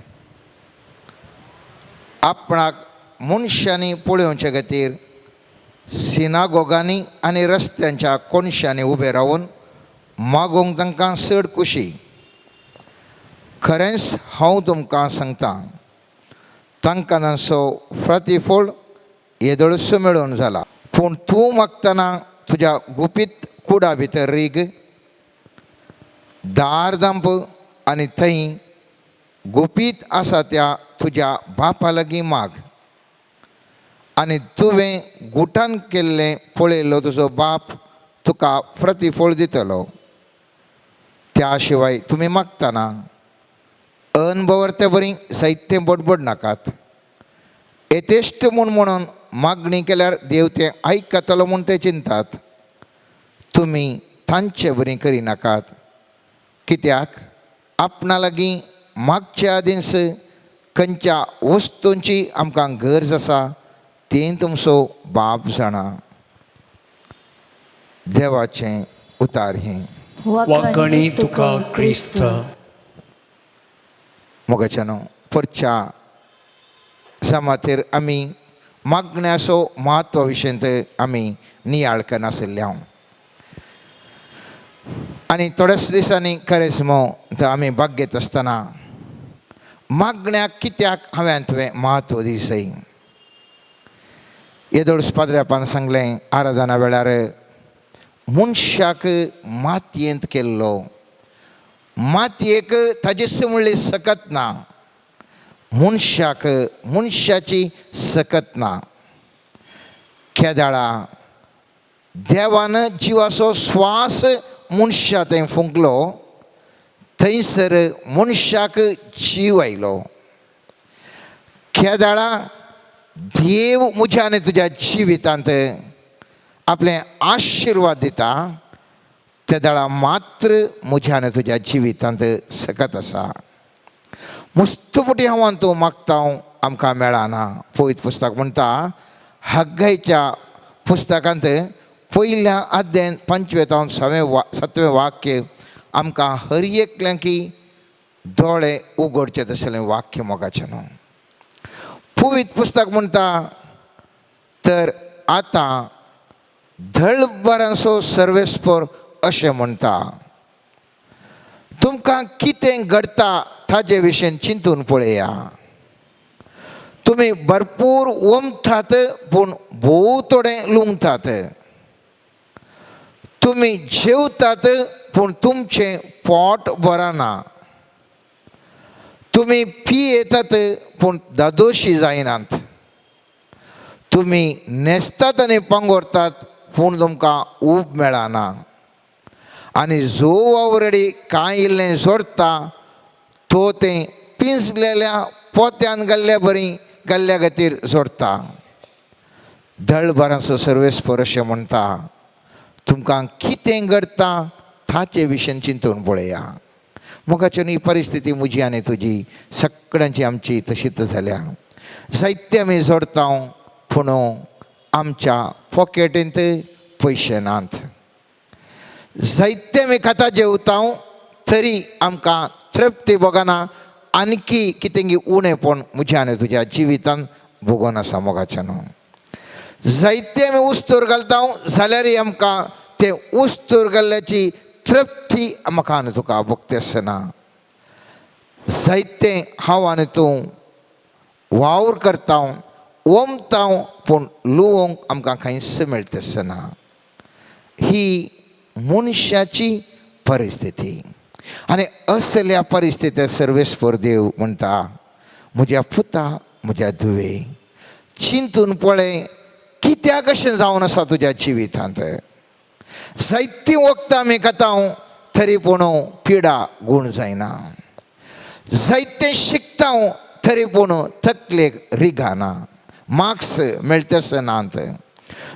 आपणाक मनशांनी पळोवचे खातीर सिनागोगांनी आनी रस्त्यांच्या कोनशांनी उबे रावन मागूंक तांकां चड खुशी. खरेंच हांव तुमकां सांगता, तांकां तांचो प्रतिफळ येदोळसो मेळोवन जाला. पूण तूं मागतना तुज्या गुपीत कुडा भितर रीग, दार दांप आनी थंय गुपीत आसा त्या तुज्या बापा लागीं माग, आनी तुवें गुटान केल्लें पळयल्लो तुजो बाप तुका प्रतिफळ दितलो. त्या शिवाय तुमी मागतना अनभवर्ते बरी साहित्य बडबड नाकात. येथेश्ट म्हूण म्हणून मागणी केल्यार देव तें आयकतलो म्हूण ते चिंतात. तुमी तांचे बरी करिनाकात, कित्याक आपणा लागीं मागच्या आदींच खंयच्या वस्तूंची आमकां गरज आसा ती तुमचो बाप जाणा. देवाचें उतार हें.
वाकणी तुका क्रिस्त.
मोगाच्यानो, परच्या समातेर आमी मागण्याचो म्हत्व विशयंत आमी नियाळ करनाशिल्ले हांव. आनी थोड्याच दिसांनी खरेंच मो आमी बागेत आसतना मागण्याक कित्याक हांवें तुवें म्हत्व दिसय. येदोळस पाद्र्यापान सांगलें आराधना वेळार मनशाक मातयेंत केल्लो, मातयेक ताजेच म्हणली सकत ना, मनशाक मनशाची सकत ना. केदाळा देवान जिवाचो स्वास मनशा थंय फुंकलो, थंयसर मनशाक जीव आयलो. केदाळा देव म्हज्या आनी तुज्या जिवितांत आपले आशिर्वाद दिता, तेदाळा मात्र म्हज्या आनी तुज्या जिवितांत सकत आसा. मुस्तपुटी हांव तूं मागता आमकां मेळना. पवित्र पुस्तक म्हणटा हग्गायच्या पुस्तकांत पयल्या अध्यायान 5व्या 7वें वाक्य आमकां हर एकल्यांकी दोळे उगडचे तसलें वाक्य मोगाचें न्हू. पवित्र पुस्तक म्हणटा तर आतां धळबरांचो सर्वेस्पर अशें म्हणटा, तुमकां कितें घडटा ताजे विशीं चिंतून पळया. तुमी भरपूर ओमतात पूण भोव थोडे लुंगतात. तुमी जेवतात पूण तुमचें पोट भरना. तुमी पियेतात पूण दादोशी जायनात. तुमी न्हेसतात आनी पांगोरतात पूण तुमकां ऊब मेळना. आनी जो वावरडी कांय इल्लें जोडटा तो तें पिंजलेल्या पोत्यान घाल्ल्या बरी घाल्ल्या खातीर जोडटा. दळभरांचो सर्वेस्पर अशें म्हणटा, तुमकां कितें घडटा ताचे विशीं चिंतून पळया. मोगाच्यान ही परिस्थिती म्हजी आनी तुजी सगळ्यांची आमची तशीच जाल्या. जायते आमी जोडटा पूण आमच्या पॉकेटींत पयशे नात. जायते आमी खाता जेवता तरी आमकां तृप्ती भोगना, आणखी कितें उणेपण म्हज्या आनी तुज्या जिवितान भोगोन आसा. मोगाच्यान जायते आमी उस्तूर घालता जाल्यारय आमकां ते उस्तूर घाल्ल्याची तृप्ती म्हाका आनी तुका भोगता आसना. जायते हांव आनी तूं वावर करता ओमता पूण लुवोंक आमकां खंयच मेळटा आसना. ही मनशाची परिस्थिती. आनी असल्या परिस्थितींत सर्वेस्पर देव म्हणटा, म्हज्या पुता म्हज्या धुवे, चिंतून पळय कित्याक अशें जावन आसा तुज्या जिवितांत. जायतीं वखदां आमी खाता तरी पूण पिडा गूण जायना. जायतें शिकता तरी पूण तकलेक रिगाना, मार्क्स मेळटा आसनात.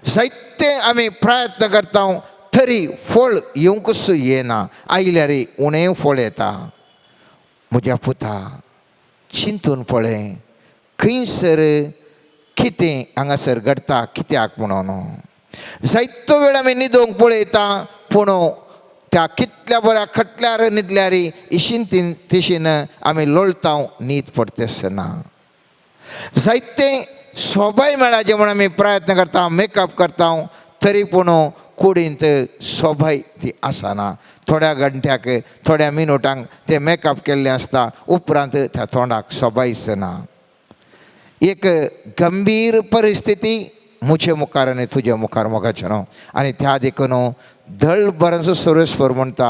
जायते आमी प्रयत्न करता तरी फळ येवंकूच येना, आयल्यार उणें फळ येता. म्हज्या पुता, चिंतून पळय खंयसर कितें हांगासर घडटा कित्याक म्हणून. जायतो वेळ आमी न्हिदोंक पळयता पूण त्या कितल्या बऱ्या खटल्यार न्हिदल्यार इशीन तिशीन आमी लोळता, न्हीद पडतेसना. जायते सोबाय मेळाचें म्हूण आमी प्रयत्न करता, मेकअप करता, तरी पूण कुडींत सोबाय ती आसना. थोड्या घंट्याक थोड्या मिनुटांक ते मेकअप केल्लें आसता, उपरांत त्या तोंडाक सोबायच ना. एक गंभीर परिस्थिती म्हजे मुखार आनी तुजे मुखार मोगाचें न्हू. आनी त्या देखून दळ बरांचो सर्वेस्पर म्हणटा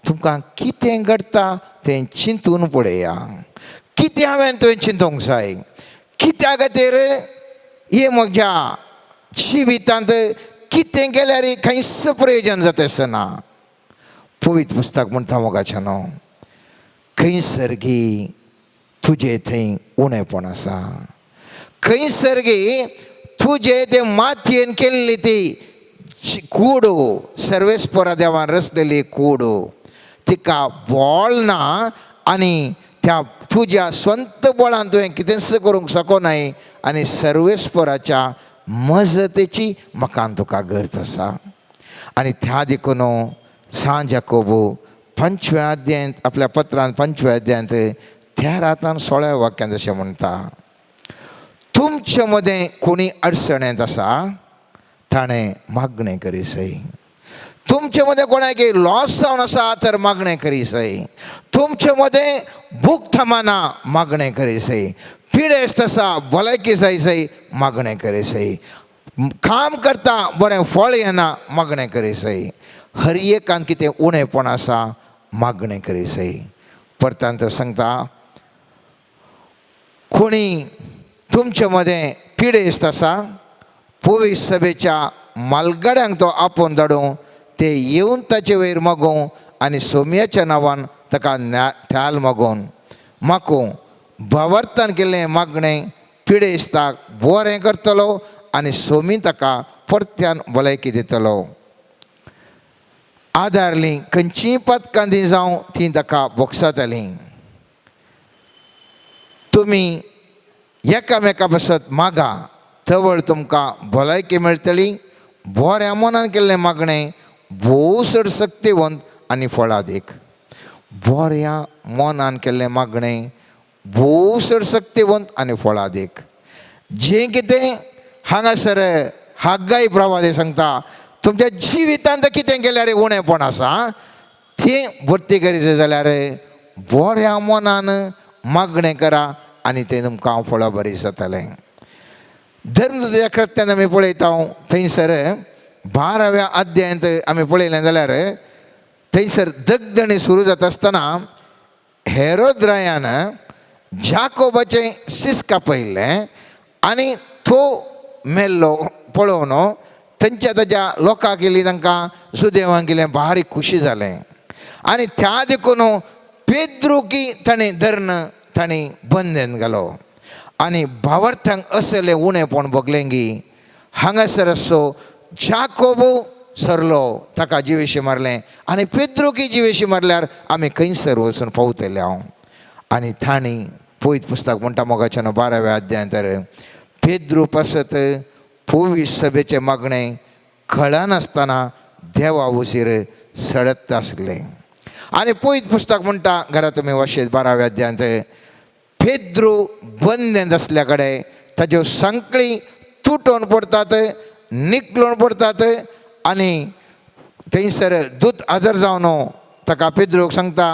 तुमकां कितें घडटा तें चिंतून पळया. कितें हांवें तुवें चिंतूंक जाय, कित्या खातीर हे म्हज्या जिवितांत कितें केल्यार कांयच प्रयोजन जाता आसना. पवित्र पुस्तक म्हणटा मोगाचें न्हू, खंयसर गी तुजें थंय उणेपण आसा, खंयसर गी तुजे ते मातयेन केल्ली ती कूड, सर्वेस्परा देवान रचलेली कूड, तिका बोळ ना आनी त्या तुज्या स्वंत बळान तुवें कितेंच करूंक शकनाय आनी सर्वेस्पराच्या मजतेची म्हाका तुका गरज आसा. आनी त्या देखून सांत जाकोबू 5व्या अध्यायांत आपल्या पत्रान 5व्या अध्यायांत 13 16 वाक्यांत अशें म्हणटा, तुमचे मदें कोणी अडचणेंत आसा ताणें मागणें करीसय, तुमचे मदें कोणाक लॉस जावन आसा तर मागणें करीसय, तुमचे मदें भूक थांबना मागणें करीसय, पिडेस्त आसा भलायकी जायसय मागणें करीसय, काम करता बरें फळ येना मागणें करीसय, हर एकान कितें उणेपण आसा मागणें करीसय. परतान तो सांगता कोणी तुमचे मदें पिडेस्त आसा पवित्र सभेच्या मालगाड्यांक तो आपोवन धाडूं, ते येवन ताचे वयर मागोवं आनी सोम्याच्या नांवान ताका थ्याल मागोवन मागूं. भावार्थान केल्लें मागणें पिडेस्ताक बरें करतलो आनी सोमी ताका परत्यान भलायकी दितलो. आदारलीं खंयचीय पातकां ती जावं ती ताका भोगसातालीं. तुमी एकामेका बसत मागा तवळ तुमकां भलायकी मेळटली. बऱ्या मनान केल्लें मागणें भोव चड शक्तिवंत आनी फळादीक. बऱ्या मनान केल्लें मागणें भोव चड शक्तिवंत आनी फळादीक. जें कितें हांगासर हागाय प्रवादे सांगता तुमच्या जिवितांत कितें केल्यार उणेपण आसा तें भरती करीत जाल्यार बऱ्या मनान मागणें करा आनी तें तुमकां फळां बरी जातलें. धर्मदूताच्या कृत्यांत आमी पळयता थंयसर 12व्या अध्यायांत आमी पळयलें जाल्यार थंयसर दगदणी सुरू जाता आसतना हेरोद रायान जाकोबाचें सीस कापयल्लें आनी तो मेल्लो पळोवन थंयच्या ताज्या लोकांक गेली तांकां सुदेवांक गेलें बारीक खुशी जालें आनी त्या देखून पेद्रुकी ताणें धरण ताणें बंदेन घालो. आनी भावार्थांक असलें उणेपण भोगलें गी हांगासर असो जाकोबू सरलो ताका जिवेशी मारलें आनी पेद्रुकी जिवेशी मारल्यार आमी खंयसर वचून पावतले हांव. आनी तांणी पवित्र पुस्तक म्हणटा मोगाच्यान 12व्या अध्यायांत तर पेद्रू पासत पवित्र सभेचें मागणें कळनासतना देवा उशीर सडत आसलें. आनी पवित्र पुस्तक म्हणटा घरा तुमी वाशेत 12व्या अध्यायांत पेद्रू बंदेंत आसल्या कडेन ताज्यो सांकळी तुटोवन पडटात, निकलोवन पडटात आनी थंयसर दूत हजर जावन ताका पेद्रूक सांगता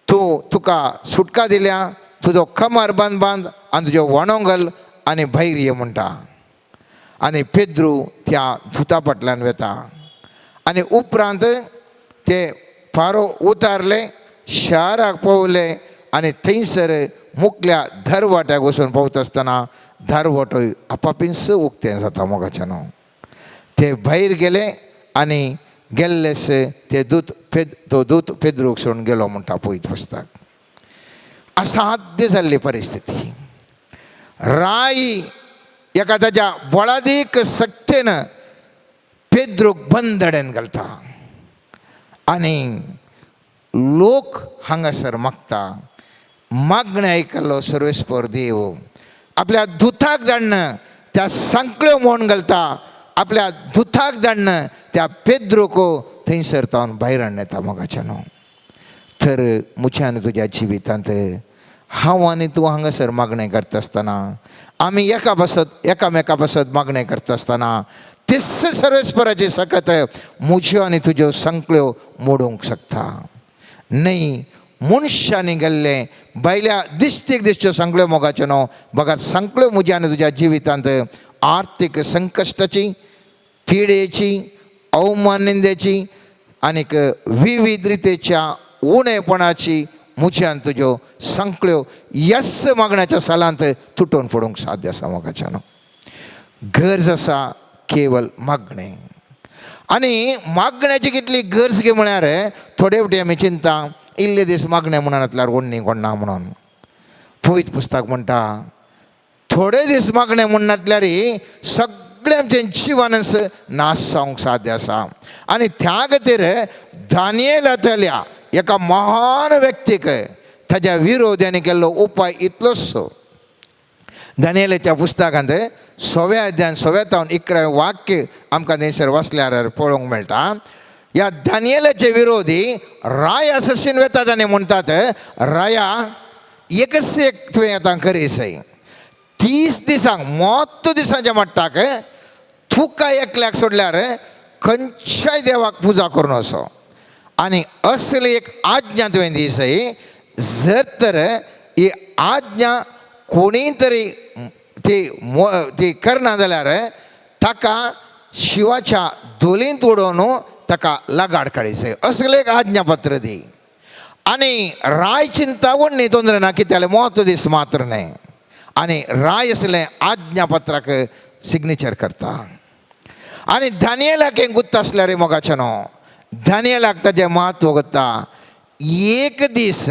तूं तुका सुटका दिल्या, तुजो कमर बांद बांद आनी तुजो वणो घाल आनी भायर ये म्हणटा. आनी पेद्रू त्या दुता फाटल्यान वता आनी उपरांत ते फारो उतारले, शाराक पावले आनी थंयसर मुकल्या दरवाट्याक वचून पावता आसतना दरवाटोय आपापींच उक्तें जाता मोगाचें न्हू. ते भायर गेले आनी गेल्लेस ते दूत तो दूत पेद्रूक सोडून गेलो म्हणटा पवित्र पुस्तक. असाध्य जाल्ली परिस्थिती. राय एका ताच्या बळादीक सक्तेन पेद्रूक बंदडेन घालता आनी लोक हांगासर मागता. मागणें आयकल्लो सर्वेस्पर देव आपल्या दुताक धाडून त्या सांकळ्यो मोडून घालता. आपल्या दुताक धाडून त्या पेद्रूक थंयसर तावन भायर हाडून येता मोगाच्यानो. तर म्हज्या आनी तुज्या जिवितांत हांव आनी तूं हांगासर मागणें करता आसतना, आमी एका पासत एकामेका पासत मागणें करता आसतना तेच सर्वेस्पराची सकत म्हज्यो आनी तुज्यो संकळ्यो मोडूंक शकता. न्हय मनशांनी गेल्ले भायल्या दिश्टीक दिसच्यो सांकळ्यो मोगाच्यो न्हू, बघा सांकळ्यो म्हज्या आनी तुज्या जिवितांत आर्थीक संकश्टाची, पिडेची, अवमान निंदेची आनीक विविध रितेच्या उणेपणाची म्हज्या आनी तुज्यो सांकळ्यो यस मागण्याच्या सालांत तुटोवन पडूंक साध्य आसा मोगाच्या न्हू. गरज आसा केवल मागणें. आनी मागण्याची कितली गरज गे म्हळ्यार थोडे फावटी आमी चिंता इल्ले दीस मागणें म्हणून घातल्यार कोण कोण ना म्हणून. पवित्र पुस्तक म्हणटा थोडे दीस मागणें म्हूण नातल्यार सगळें आमचें जिवनच नाश जावंक साध्य आसा. आनी त्या खातीर दानियेलांतल्या एका महान व्यक्तीक ताज्या विरोध्यांनी केल्लो उपाय इतलोच. दानियेलाच्या पुस्तकांत सव्या अध्यान सव्या तावन 11 वाक्य आमकां थंयसर वाचल्यार पळोवंक मेळटा. ह्या दानियेलाचे विरोधी राया सशीन वेतात आनी म्हणटात, राया एकच एक तुवें आतां करीसय 30 दिसांक मोत्त दिसांच्या मट्टाक तुका एकल्याक सोडल्यार खंयच्याय देवाक पुजा करून असो आनी असली एक आज्ञा तुवें दिसय. जर तर ही आज्ञा कोणी तरी ती ती करना जाल्यार ताका शिवाच्या धोलींत उडोवन ताका लगाड काडीसय असलें एक आज्ञापत्र दी. आनी राय चिंता न्ही तोंद्र ना कित्याक मोत दीस मात्र न्हय. आनी राय असलें आज्ञापत्राक सिग्नेचर करता. आनी दानियेलाक हें गुत्त आसल्यार रे मोगाचें न्हू, दानियेलाक ताजें म्हत्व गुत्ता. एक दीस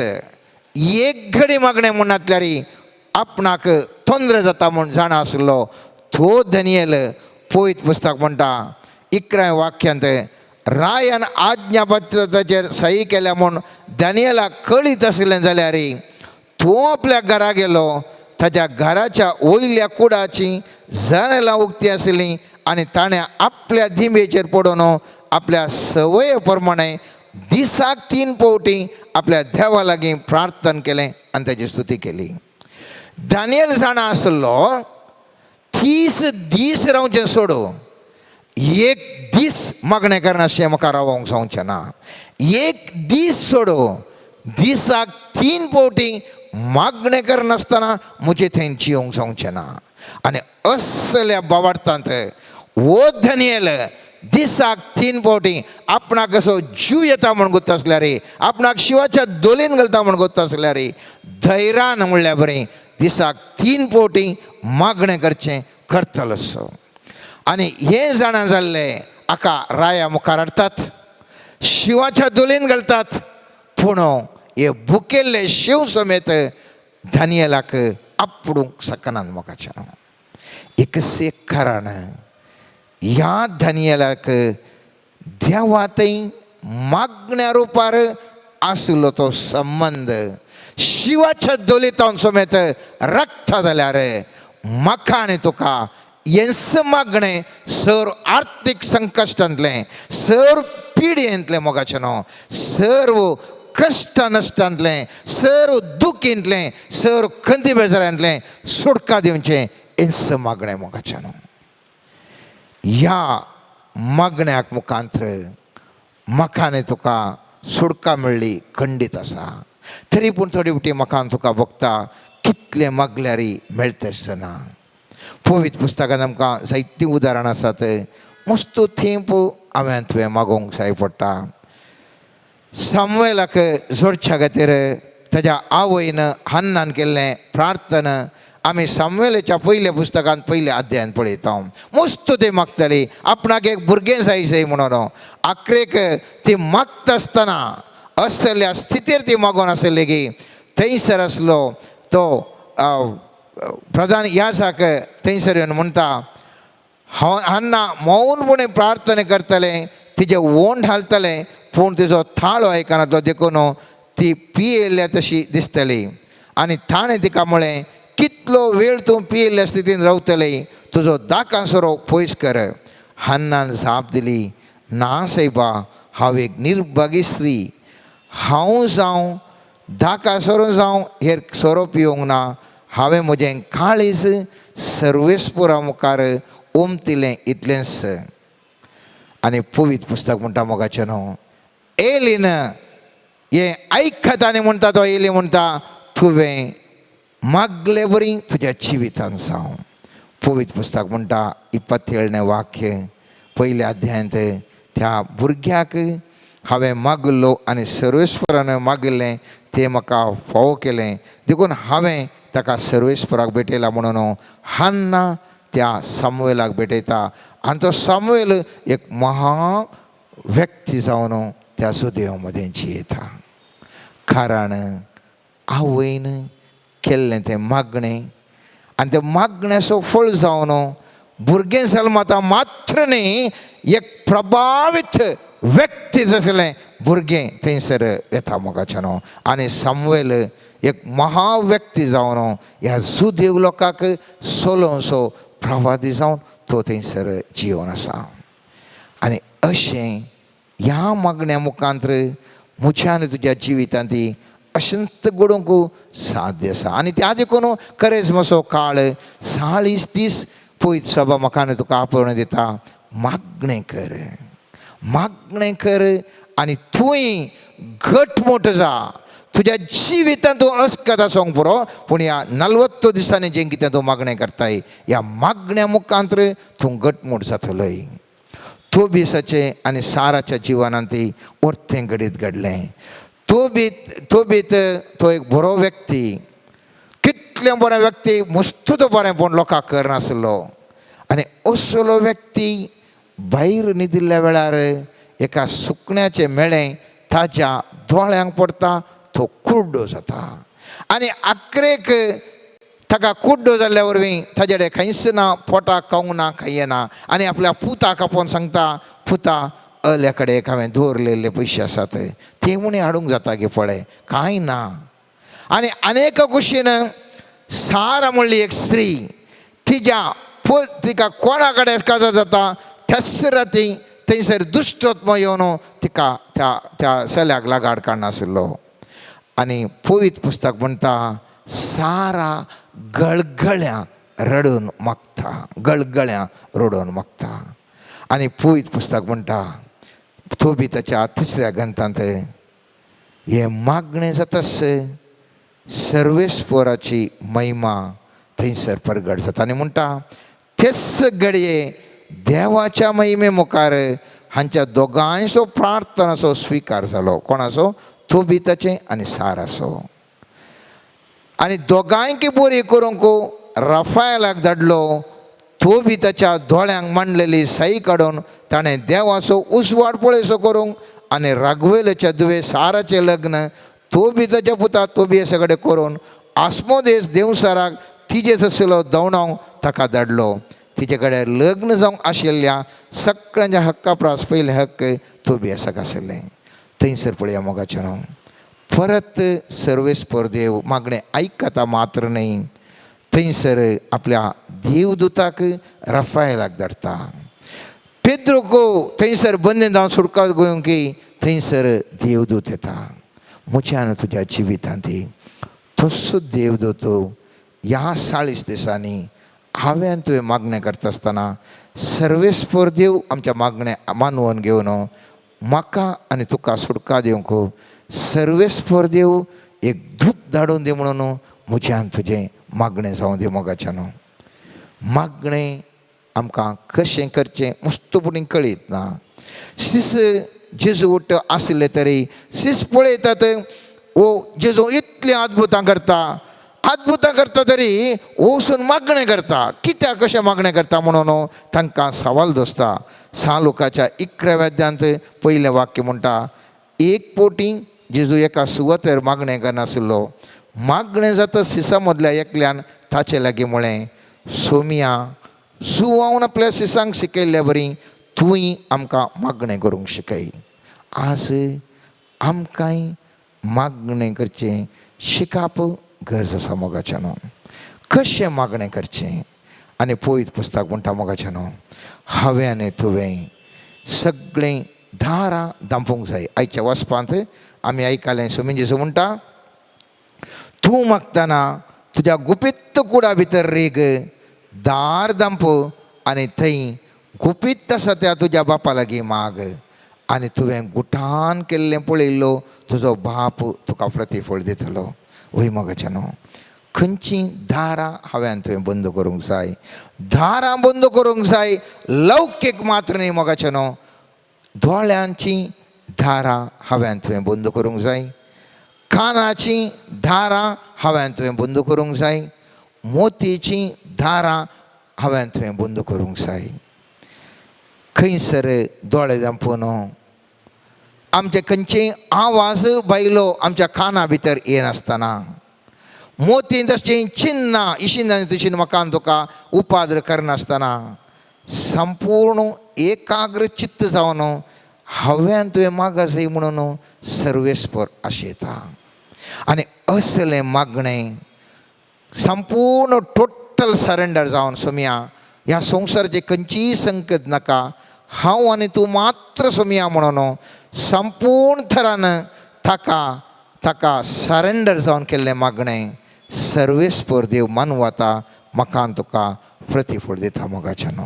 एक घडी मागणें म्हूण नातल्यार आपणाक तोंद्र जाता म्हूण जाणा आसलो तो दानियेल पवित्र पुस्तक म्हणटा 11 वाक्यांत रायान आज्ञापत्राचेर सही केल्या म्हूण दानियेलाक कळीत आसलें जाल्यार तो आपल्या घरा गेलो. ताज्या घराच्या वयल्या कुडाची जनेलां उक्ती आसलीं आनी ताणें आपल्या दिंबेचेर पडून आपल्या संवये प्रमाणे दिसाक 3 फावटी आपल्या देवा लागीं प्रार्थना केलें आनी ताजी स्तुती केली. दानियल जाणा आसलो 30 दीस रावचें सोडू एक दीस मागणें करनाशें म्हाका रावोंक जावचें ना. एक दीस सोडू दिसाक 3 फावटी मागणें करनासतना म्हजें थंय जियोंक जावचें ना. आनी असल्या बावार्थांत वो दानियल दिसाक 3 फावटी आपणाक असो जीव येता म्हूण गोत्ता आसल्यार, आपणाक शिवाच्या दोलीन घालता म्हूण गोत्ता आसल्यार धैर्यान म्हणल्यार बरें दिसाक 3 फावटी मागणें करचें करतलो असो. आनी हें जाणा जाल्लें हाका राया मुखार हाडटात, शिवाच्या दोलीन घालतात, पूण हे भुकेल्ले शिव समेत दानियेलाक आपडूंक शकनात मोगाच्यान. एकच एक कारण ह्या दानियेलाक देवा थंय मागण्या रुपार आसलो तो संबंद शिवाच्या दोलीतावन समेत रक्ता जाल्यार म्हाका आनी तुका हेंच मागणें सर आर्थीक संकश्टांतलें, सर पिडयेंतलें मोगाचें न्हू, सर्व कश्ट नश्टांतलें, सर्व दुखींतलें, सर्व खंती बेजारांतलें सुटका दिवचें हेंच मागणें मोगाचें न्हू. ह्या मागण्याक मुखांत्र म्हाका आनी तुका सुटका मेळ्ळी खंडीत आसा. तरी पूण थोडी फावटी म्हाका आनी तुका भोगता कितलें मागल्यार मेळटा आसतना. पवित्र पुस्तकांत आमकां जायतीं उदाहरणां आसात. मस्तो थेंप हांवें तुवें मागोवंक जाय पडटा. सामुएलाक जोडच्या खातीर ताज्या आवयन हन्नान केल्लें प्रार्थना आमी सामुएलाच्या पयल्या पुस्तकांत पयल्या अध्यायान पळयता. मस्त ती मागताली आपणाक एक भुरगें जाय जाय म्हणून. आखरेक ती मागता आसतना असल्या स्थितीर ती मागून आसली की थंयसर आसलो तो प्रधान यासाक थंयसर येवन म्हणटा हांव हान्ना मौनपणे प्रार्थना करतलें, तिजे ओंठ हालतलें, पूण तिजो थाळो आयकना देखून ती पियेल्या तशी दिसतली. आनी ताणें तिका म्हळें कितलो वेळ तूं पियेल्ल्या स्थितीन रावतलें, तुजो दाकां सोरो पयस कर. हन्नान जाप दिली, ना सायबा, हांव एक निर्भागी स्त्री, हांव जावं दाका सोरो जावं हेर सोरो पिवंक ना, हांवें म्हजें काळीज सर्वेस्पुरा मुखार ओमतिलें इतलेंच. आनी पवित्र पुस्तक म्हणटा मोगाचें न्हू एलीन हें आयकता आनी म्हणटा तो एली म्हणटा तुवें मागले बरी तुज्या जिवितान जावं. पवित्र पुस्तक म्हणटा 27 वाक्य पयल्या अध्यायांत त्या भुरग्याक हांवें मागलो आनी सर्वेस्परान मागिल्लें तें म्हाका फावो केलें, देखून हांवें ताका सर्वेस्पराक भेटयला. म्हणून हान्ना त्या सामुएलाक भेटयता आनी तो सामुएल एक महा व्यक्ती जावन त्या सुदेव मदें जियेता. कारण आवयन केल्लें तें मागणें आनी तें मागण्याचो फळ जावन भुरगें जल्मता मात्र न्ही एक प्रभावीत व्यक्ती आसलें भुरगें थंयसर येता मोगाचें न्हू. आनी सामुएल एक महाव्यक्ती जावन ह्या जुदेव लोकांक सोलोवचो प्रवादी जावन तो थंयसर जिवन आसा. आनी अशें ह्या मागण्या मुखांत म्हज्या आनी तुज्या जिवितांत ती अशंत घडोवंक साध्य आसा. आनी त्या देखून करेजमाचो काळ 40 दीस पयत सभा म्हाका आनी तुका आपोवणें दिता, मागणें कर, मागणें कर आनी तूंय घटमूट जा. तुज्या जिवितांत तूं अस्कत आसूंक पुरो, पूण ह्या 40 दिसांनी जें कितें तूं मागणें करताय ह्या मागण्या मुखांत तूं घटमूट जातलोय. तोबीसाचें आनी साराच्या जिवनांत वर्तें घडीत घडलें. तोबीत तो एक बरो व्यक्ती, कितलें बरें व्यक्ती, मस्तू तो बरें पूण लोकांक करनासलो. आनी असलो व्यक्ती भायर न्हिदिल्ल्या वेळार एका सुकण्याचें मेळें ताज्या दोळ्यांक पडटा, तो कुड्डो जाता. आनी आखरेक ताका कुड्डो जाल्ल्या वरवीं ताजे कडेन खंयच ना, पोटाक खावंक ना, खंय ना. आनी आपल्या पुताक आपोवन सांगता, पुता अल्या कडेन हांवें दवरलेले पयशे आसात ते म्हूण हाडूंक जाता गे पळय, कांय ना. आनी अनेक कुशीन सारा म्हणली एक स्त्री तिज्या तिका कोणा कडेन काजार जाता त्याच राती थंयसर दुश्टत्म येवन तिका त्या त्या चल्याक लागाड काडनाशिल्लो. आनी पवित्र पुस्तक म्हणटा सारा गळगळ्यां रडून मागता, गळगळ्यां रडून मागता. आनी पवित्र पुस्तक म्हणटा तोबीताच्या तिसऱ्या ग्रंथांत हें मागणें जाताच सर्वेस्पोराची महिमा थंयसर परगट जाता. आनी म्हणटा तेच घडये देवाच्या महिमे मुखार हांच्या दोगांयचो प्रार्थनाचो स्विकार जालो. कोणाचो? तोबीताचें आनी साराचो. आनी दोगांयकी बरी करूंक रफायलाक धाडलो. तोबीताच्या दोळ्यांक मांडलेली साई काडून ताणें देवाचो उजवाड पळयसो करूंक आनी राघवेलाच्या दुवे साराचें लग्न तोबीताच्या पुता तोबियसा कडेन करून आस्मोदेस देवसाराक तिजेच आशिल्लो दवणावंक ताका धाडलो. तिचे कडेन लग्न जावंक आशिल्ल्या सगळ्यांच्या हक्का प्रास पयले हक्क तोबियसाक आशिल्लें. थंयसर पळया मोगाचें न्हू परत सर्वेस्पर देव मागणें आयकता मात्र न्हय, थंयसर आपल्या देवदूताक रफायलाक धाडटा. पेद्रोक थंयसर बंदी जावन सुटका घेवंक थंयसर देवदूत येता. म्हज्या आनी तुज्या जिवितांत तसो देवदूत ह्या 40 दिसांनी हांवें तुवें मागणें करता आसतना सर्वेस्पर देव आमच्या मागणें मानवून घेवन म्हाका आनी तुका सुटका दिवंक सर्वेस्पर देव एक दूत धाडून दी म्हणून म्हज्यान तुजें मागणें जावं दी. मोगाच्यान न्हू मागणें आमकां कशें करचें मस्तपणी कळीत ना. शिस जेजू उठ आशिल्ले तरी शिस पळयतात ओ जेजू इतलीं अद्भुतां करता, अद्भुतां करता तरी वचून मागणें करता. कित्याक कशें मागणें करता म्हणून तांकां सवाल दोसता. सा लोकाच्या 11व्या अध्यायांत पयलें वाक्य म्हणटा एक पोटी जेजू एका सुवातेर मागणें करनाशिल्लो. मागणें जाता सिसा मदल्या एकल्यान ताचे लागीं म्हळें, सोमया, जुवावन आपल्या सिसांक शिकयल्ल्या बरी तूंय आमकां मागणें करूंक शिकय. आज आमकांय मागणें करचें शिकप गरज आसा मोगाच्यान. कशें मागणें करचें? आनी पयत पुस्तक म्हणटा मोगाच्यान, हांवें आनी तुवें सगळीं दारां दांपूंक जाय. आयच्या वचपांत आमी आयकलें सोमी जेजू म्हणटा, तूं मागतना तुज्या गुपीत कुडा भितर रेग, दार दांप आनी थंय गुपीत आसा त्या तुज्या बापा लागीं माग, आनी तुवें गुठान केल्लें पळयल्लो तुजो बाप तुका प्रतिफळ दितलो. वय मोगाच्यान, खंयचीं दारां हांवें तुवें बंद करूंक जाय? दारां बंद करूंक जाय लौकीक मात्र न्ही मोगाच्यान, दोळ्यांचीं दारां हांवें तुवें बंद करूंक जाय, कानाचीं दारां हांवें तुवें बंद करूंक जाय, मोतीचीं दारां हांवें तुवें बंद करूंक जाय. खंयसर दोळे दांपून आमचे खंयचे आवाज बायलो आमच्या काना भितर येनासतना, मोतीन तशें चिन्नां इशीन आनी तशीन म्हाका तुका उपाद्र करनासतना संपूर्ण एकाग्र चित्त जावन हांवें तुवें मागा जाय म्हणून सर्वेस्पर आशेता. आनी असलें मागणें संपूर्ण टोटल सरेंडर जावन, सोमया ह्या संवसाराचें खंयचीय संकट नाका, हांव आनी तूं मात्र सोमया म्हणून संपूर्ण थरान ताका ताका सरेंडर जावन केल्लें मागणें सर्वेस्पर देव मानवता म्हाका आनी तुका प्रतिफळ दिता मोगाच्यान.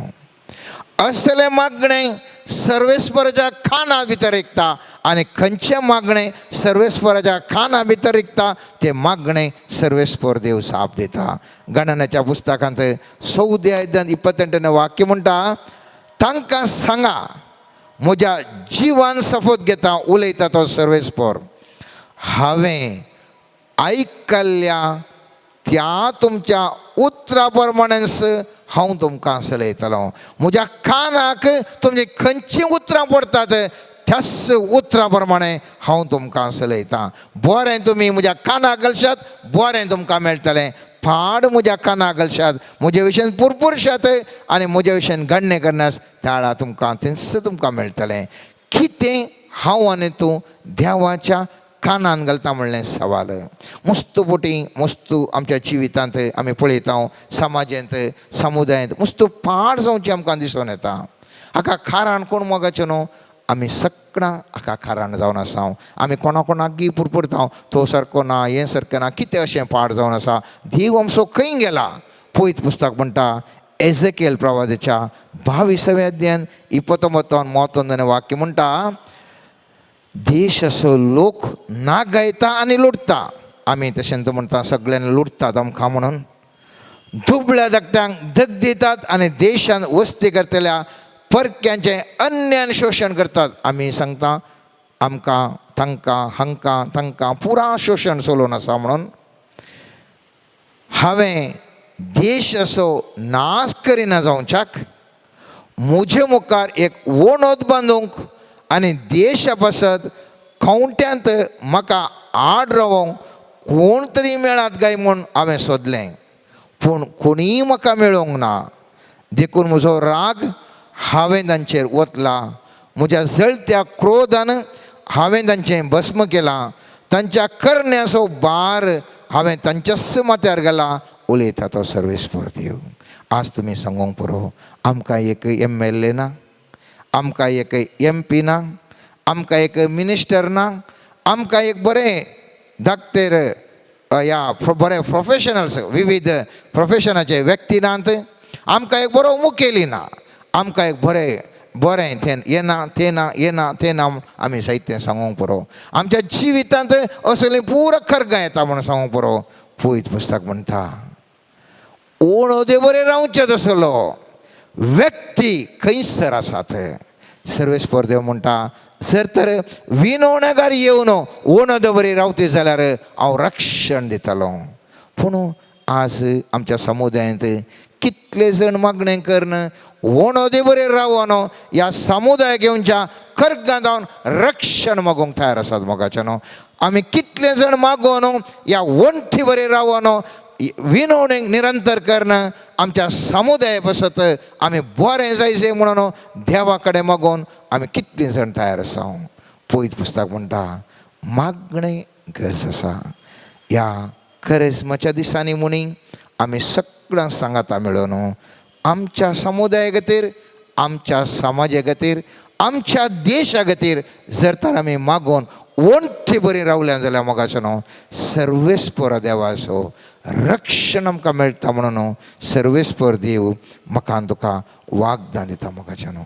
असलें मागणें सर्वेस्पराच्या खाना भितर रिगता, आनी खंयचें मागणें सर्वेस्पराच्या खाना भितर रिगता तें मागणें सर्वेस्पर देव साप दिता. गणनाच्या पुस्तकांत 14 28 वाक्य म्हणटा, तांकां सांगा म्हज्या जिवान शपथ घेता उलयता तो सर्वेस्पर, हांवें आयकल्ल्या त्या तुमच्या उतरा प्रमाणेच हांव तुमकां सलयतलो. म्हज्या कानाक तुमची खंयचीं उतरां पडटात त्याच उतरां प्रमाणें हांव तुमकां सलयतां. बरें तुमी म्हज्या कानाक घालशात, बरें तुमकां मेळटलें. पाड म्हज्या कानाक घालशात, म्हजे विशयन पुरपुरशात आनी म्हज्या विशयन गणणे करनास त्याळा तुमकां तेंच तुमकां मेळटलें. कितें हांव आनी तूं देवाच्या कानान घालता म्हणलें सवाल. मस्त बोटी मस्त आमच्या जिवितांत आमी पळयता, समाजांत समुदायांत मस्त पाड जावचें आमकां दिसून येता. हाका कारण कोण मोगाचें न्हू, आमी सगळां हाका कारण जावन आसा. आमी कोणा कोणाक गी पुरपुरता, तो सारको ना, हें सारकें ना, कितें अशें पाड जावन आसा, देव आमचो खंय गेला? पयत पुस्तक म्हणटा एजेकेल प्रवादाच्या 22व्या अध्यायान 29 31 वाक्य म्हणटा, देश असो लोक ना गायता आनी लुटता. आमी तशें म्हणटा सगळ्यांनी लुटतात आमकां म्हणून दुबळ्या धाकट्यांक धग दितात आनी देशान वस्ती करतल्या परक्यांचें अन्यान शोशण करतात. आमी सांगता आमकां तांकां हांकां तांकां पुरा शोशण चलोवन आसा म्हणून हांवें देश असो नाश करिना जावच्याक म्हजे मुखार एक वणत बांदूंक आनी देशा पासत खंवट्यांत म्हाका आड रावोंक कोण तरी मेळात काय म्हूण हांवें सोदलें, पूण कोणीय म्हाका मेळोंक ना. देखून म्हजो राग हांवें तांचेर वतला, म्हज्या जळत्या क्रोधान हांवें तांचें भस्म केलां, तांच्या करण्याचो भार हांवें तांच्याच माथ्यार घाला. उलयता तो सर्वेस्पर देव. आज तुमी सांगूंक पुरो, आमकां एक MLA ना, आमकां एक MP ना, आमकां एक मिनिस्टर ना, आमकां एक बरें धाकटेर ह्या बरे प्रोफेशनल्स विविध प्रोफेशनाचे व्यक्ती नात, आमकां एक बरो मुखेली ना, आमकां एक बरें बरें तें येना तें ना येना तें ना. आमी साहित्य सांगूंक पुरो. आमच्या जिवितांत असलें पुरा खरगां येता म्हणून सांगूंक पुरो. पयत पुस्तक म्हणटा, ओणोदे बरें रावचें तसलो व्यक्ती खंयसर आसात. सर्वेस्पर देव म्हणटा, जर तर विनवणेगार येवन ओणोदे बरी रावती जाल्यार हांव रक्षण दितलो. पूण आज आमच्या समुदायांत कितले जण मागणें करून ओणोदे बरे रावन ह्या समुदायाक येवच्या खर्गां जावन रक्षण मागूंक तयार आसात मोगाच्यान. आमी कितले जण मागोवन ह्या वण्ठी बरे रावन विनवणेक निरंतर करून आमच्या समुदाया बसत आमी बरें जायचे म्हणून देवा कडेन मागून आमी कितलीं जाण तयार आसा. पवित्र पुस्तक म्हणटा मागणें गरज आसा. ह्या करेज्माच्या दिसांनी म्हणी आमी सगळ्यांक सांगाता मेळून आमच्या समुदाया खातीर, आमच्या समाजा खातीर, आमच्या देशा खातीर जर तर आमी मागून वण्टी बरी रावल्या जाल्यार मोगाचो न्हू सर्वेस्पर देवाचो रक्षण आमकां मेळटा म्हणून सर्वेस्पर देव म्हाका आनी तुका वागदान दिता मोगाचें न्हू.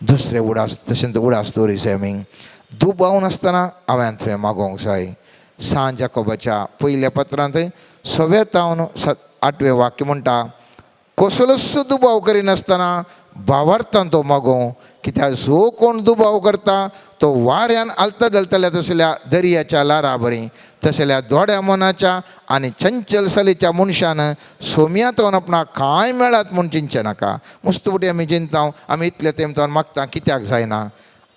दुसरें उडास तशेंच उडास दवरी जाय आमी दुबाव नासतना हांवें तुवें मागोवंक जाय. सांत जाकोबाच्या पयल्या पत्रांत सव्या तावन 8वें वाक्य म्हणटा कसलोच दुबाव करिनासतना भावार्थान तो मागोवं, कित्याक जो कोण दुबाव करता तो वाऱ्यान आलता दलतल्या तसल्या दर्याच्या लारा बरी तसल्या दोड्या मनाच्या आनी चंचल सलीच्या मनशान सोम्यांतून आपणाक कांय मेळत म्हूण चिंतचें नाका. मुस्तुपटी आमी चिंता आमी इतले तेमतान मागता कित्याक जायना,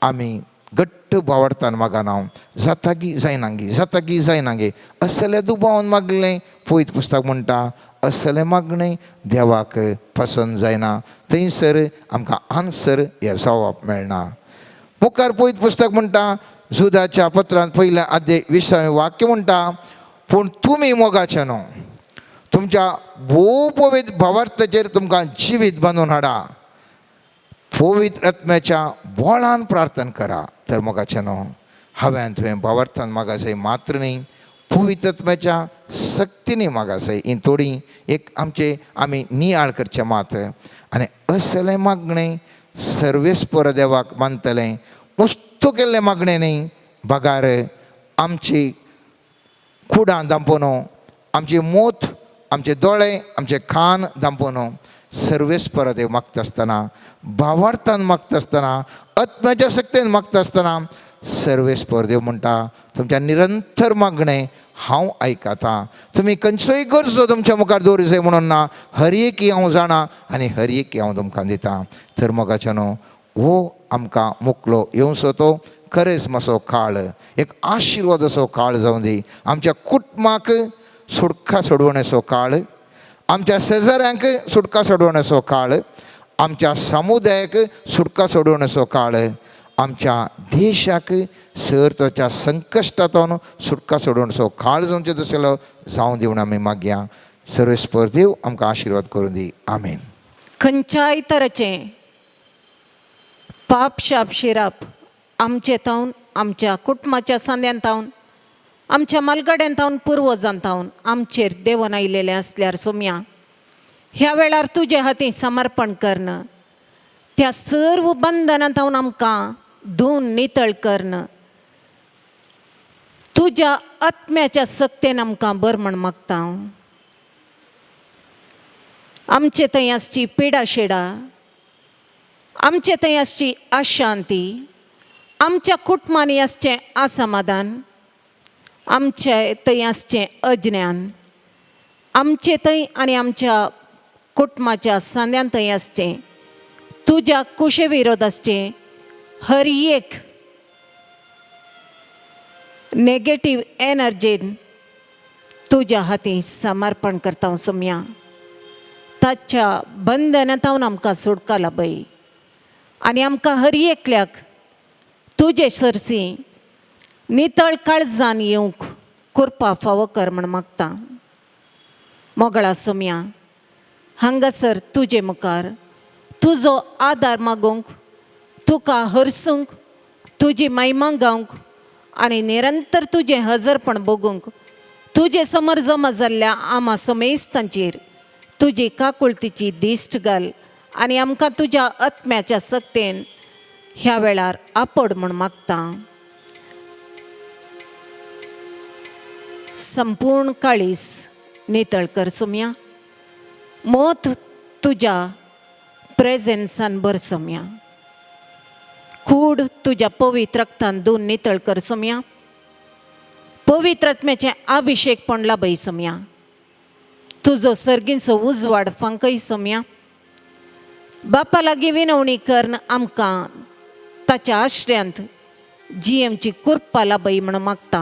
आमी घट्ट भावार्थान मागना जाता गी जायना गी जाता गी जायना गी असलें दुबावन मागलें. पवित्र पुस्तक म्हणटा असलें मागणें देवाक पसंत जायना, थंयसर आमकां आन्सर या जवाब मेळना. मुखार पवित्र पुस्तक म्हणटा जुदाच्या पत्रांत पयल्या आद्य 20वें वाक्य म्हणटा पूण तुमी मोगाचे न्हू तुमच्या भोव पवित्र भावार्थाचेर तुमकां जिवीत बांदून हाडा, पवित्र आत्म्याच्या बोळान प्रार्थना करा. तर मोगाचें न्हू हांवें तुवें भावार्थान मागासय मात्र न्ही पवित्र आत्म्याच्या सक्तीनी मागासय. ही थोडी एक आमचे आमी नियाळ करचें मात्र आनी असलें मागणें सर्वेस्पर देवाक मानतलें मुस्तू केल्लें मागणें न्ही बगार आमची कुडां दांपोन आमची मोत आमचे दोळे आमचे खान दांपोन सर्वेस्पर देव मागता आसतना भावार्थान मागता आसतना आत्म्याच्या सक्तेन मागता आसतना सर्वेस्पर देव म्हणटा तुमच्या निरंतर मागणें हांव आयकता. तुमी खंयचोय गरजो तुमच्या मुखार दवरी जाय म्हणून ना हर एक हांव जाणा आनी हर एक हांव तुमकां दिता. तर मोगाचें न्हू हो आमकां मुकलो येवचो तो करेज्माचो काळ एक आशिर्वादाचो काळ जावं दी. आमच्या कुटुंबाक सुटका सोडवण्याचो काळ, आमच्या शेजाऱ्यांक सुटका सोडवण्याचो काळ, आमच्या समुदायाक सुटका सोडवण्याचो काळ, आमच्या देशाक सरतोच्या संकश्टांतून सुटका सोडवण्याचो काळ जावचे तसलो जावं दिवन आमी मागया. सर्वेस्पर देव आमकां आशिर्वाद करूं दी. आमेन.
खंयच्याय तरेचें पाप शाप शिराप आमचे तावन आमच्या कुटुंबाच्या सांद्यान तावन आमच्या मालगड्यान तावन पुर्वजान तावन आमचेर देवन आयिल्लें आसल्यार सोम्या ह्या वेळार तुजे हातीं समर्पण करणं त्या सर्व बंधनां तावन आमकां धुवन नितळ करणं तुज्या आत्म्याच्या सक्तेन आमकां बर म्हण मागता. आमचे थंय आसची पिडा शेडा, आमचे थंय आसची अशांती, आमच्या कुटुंबांनी आसचें असमाधान, आमचे थंय आसचें अज्ञान, आमचे थंय आनी आमच्या कुटुंबाच्या सांद्यान थंय आसचें तुज्या कुशे विरोध आसचें हर एक नेगेटीव एनर्जीन तुज्या हातीं समर्पण करता सोम्या. ताच्या बंधनांत आमकां सुटका लाभय आनी आमकां हर एकल्याक तुजे सरसी नितळ काळजान येवंक कृपा फावो कर म्हण मागता. मोगळा सोम्या हांगासर तुजे मुखार तुजो आदार मागूंक, तुका हरसूंक, तुजी महिमा गावंक आनी निरंतर तुजें हजरपण भोगूंक तुजे समोर जमा जाल्ल्या आमा समेस्तांचेर तुजी काकुळतीची दिश्ट घाल आनी आमकां तुज्या आत्म्याच्या सक्तेन ह्या वेळार आपड म्हूण मागता. संपूर्ण काळीस नितळ कर सोम्या, मोत तुज्या प्रेजेन्सान भर सोम्या, कूड तुज्या पवित्र रक्तान धुवन नितळ कर सोम्या, पवित्र आत्म्याचें अभिशेकपण लाभय सोम्या, तुजो सर्गींचो उजवाड फांकय सोम्या. बापा लागीं विनवणी करून आमकां ताच्या आश्र्यांत जियेवची कृपा लाभय म्हूण मागता.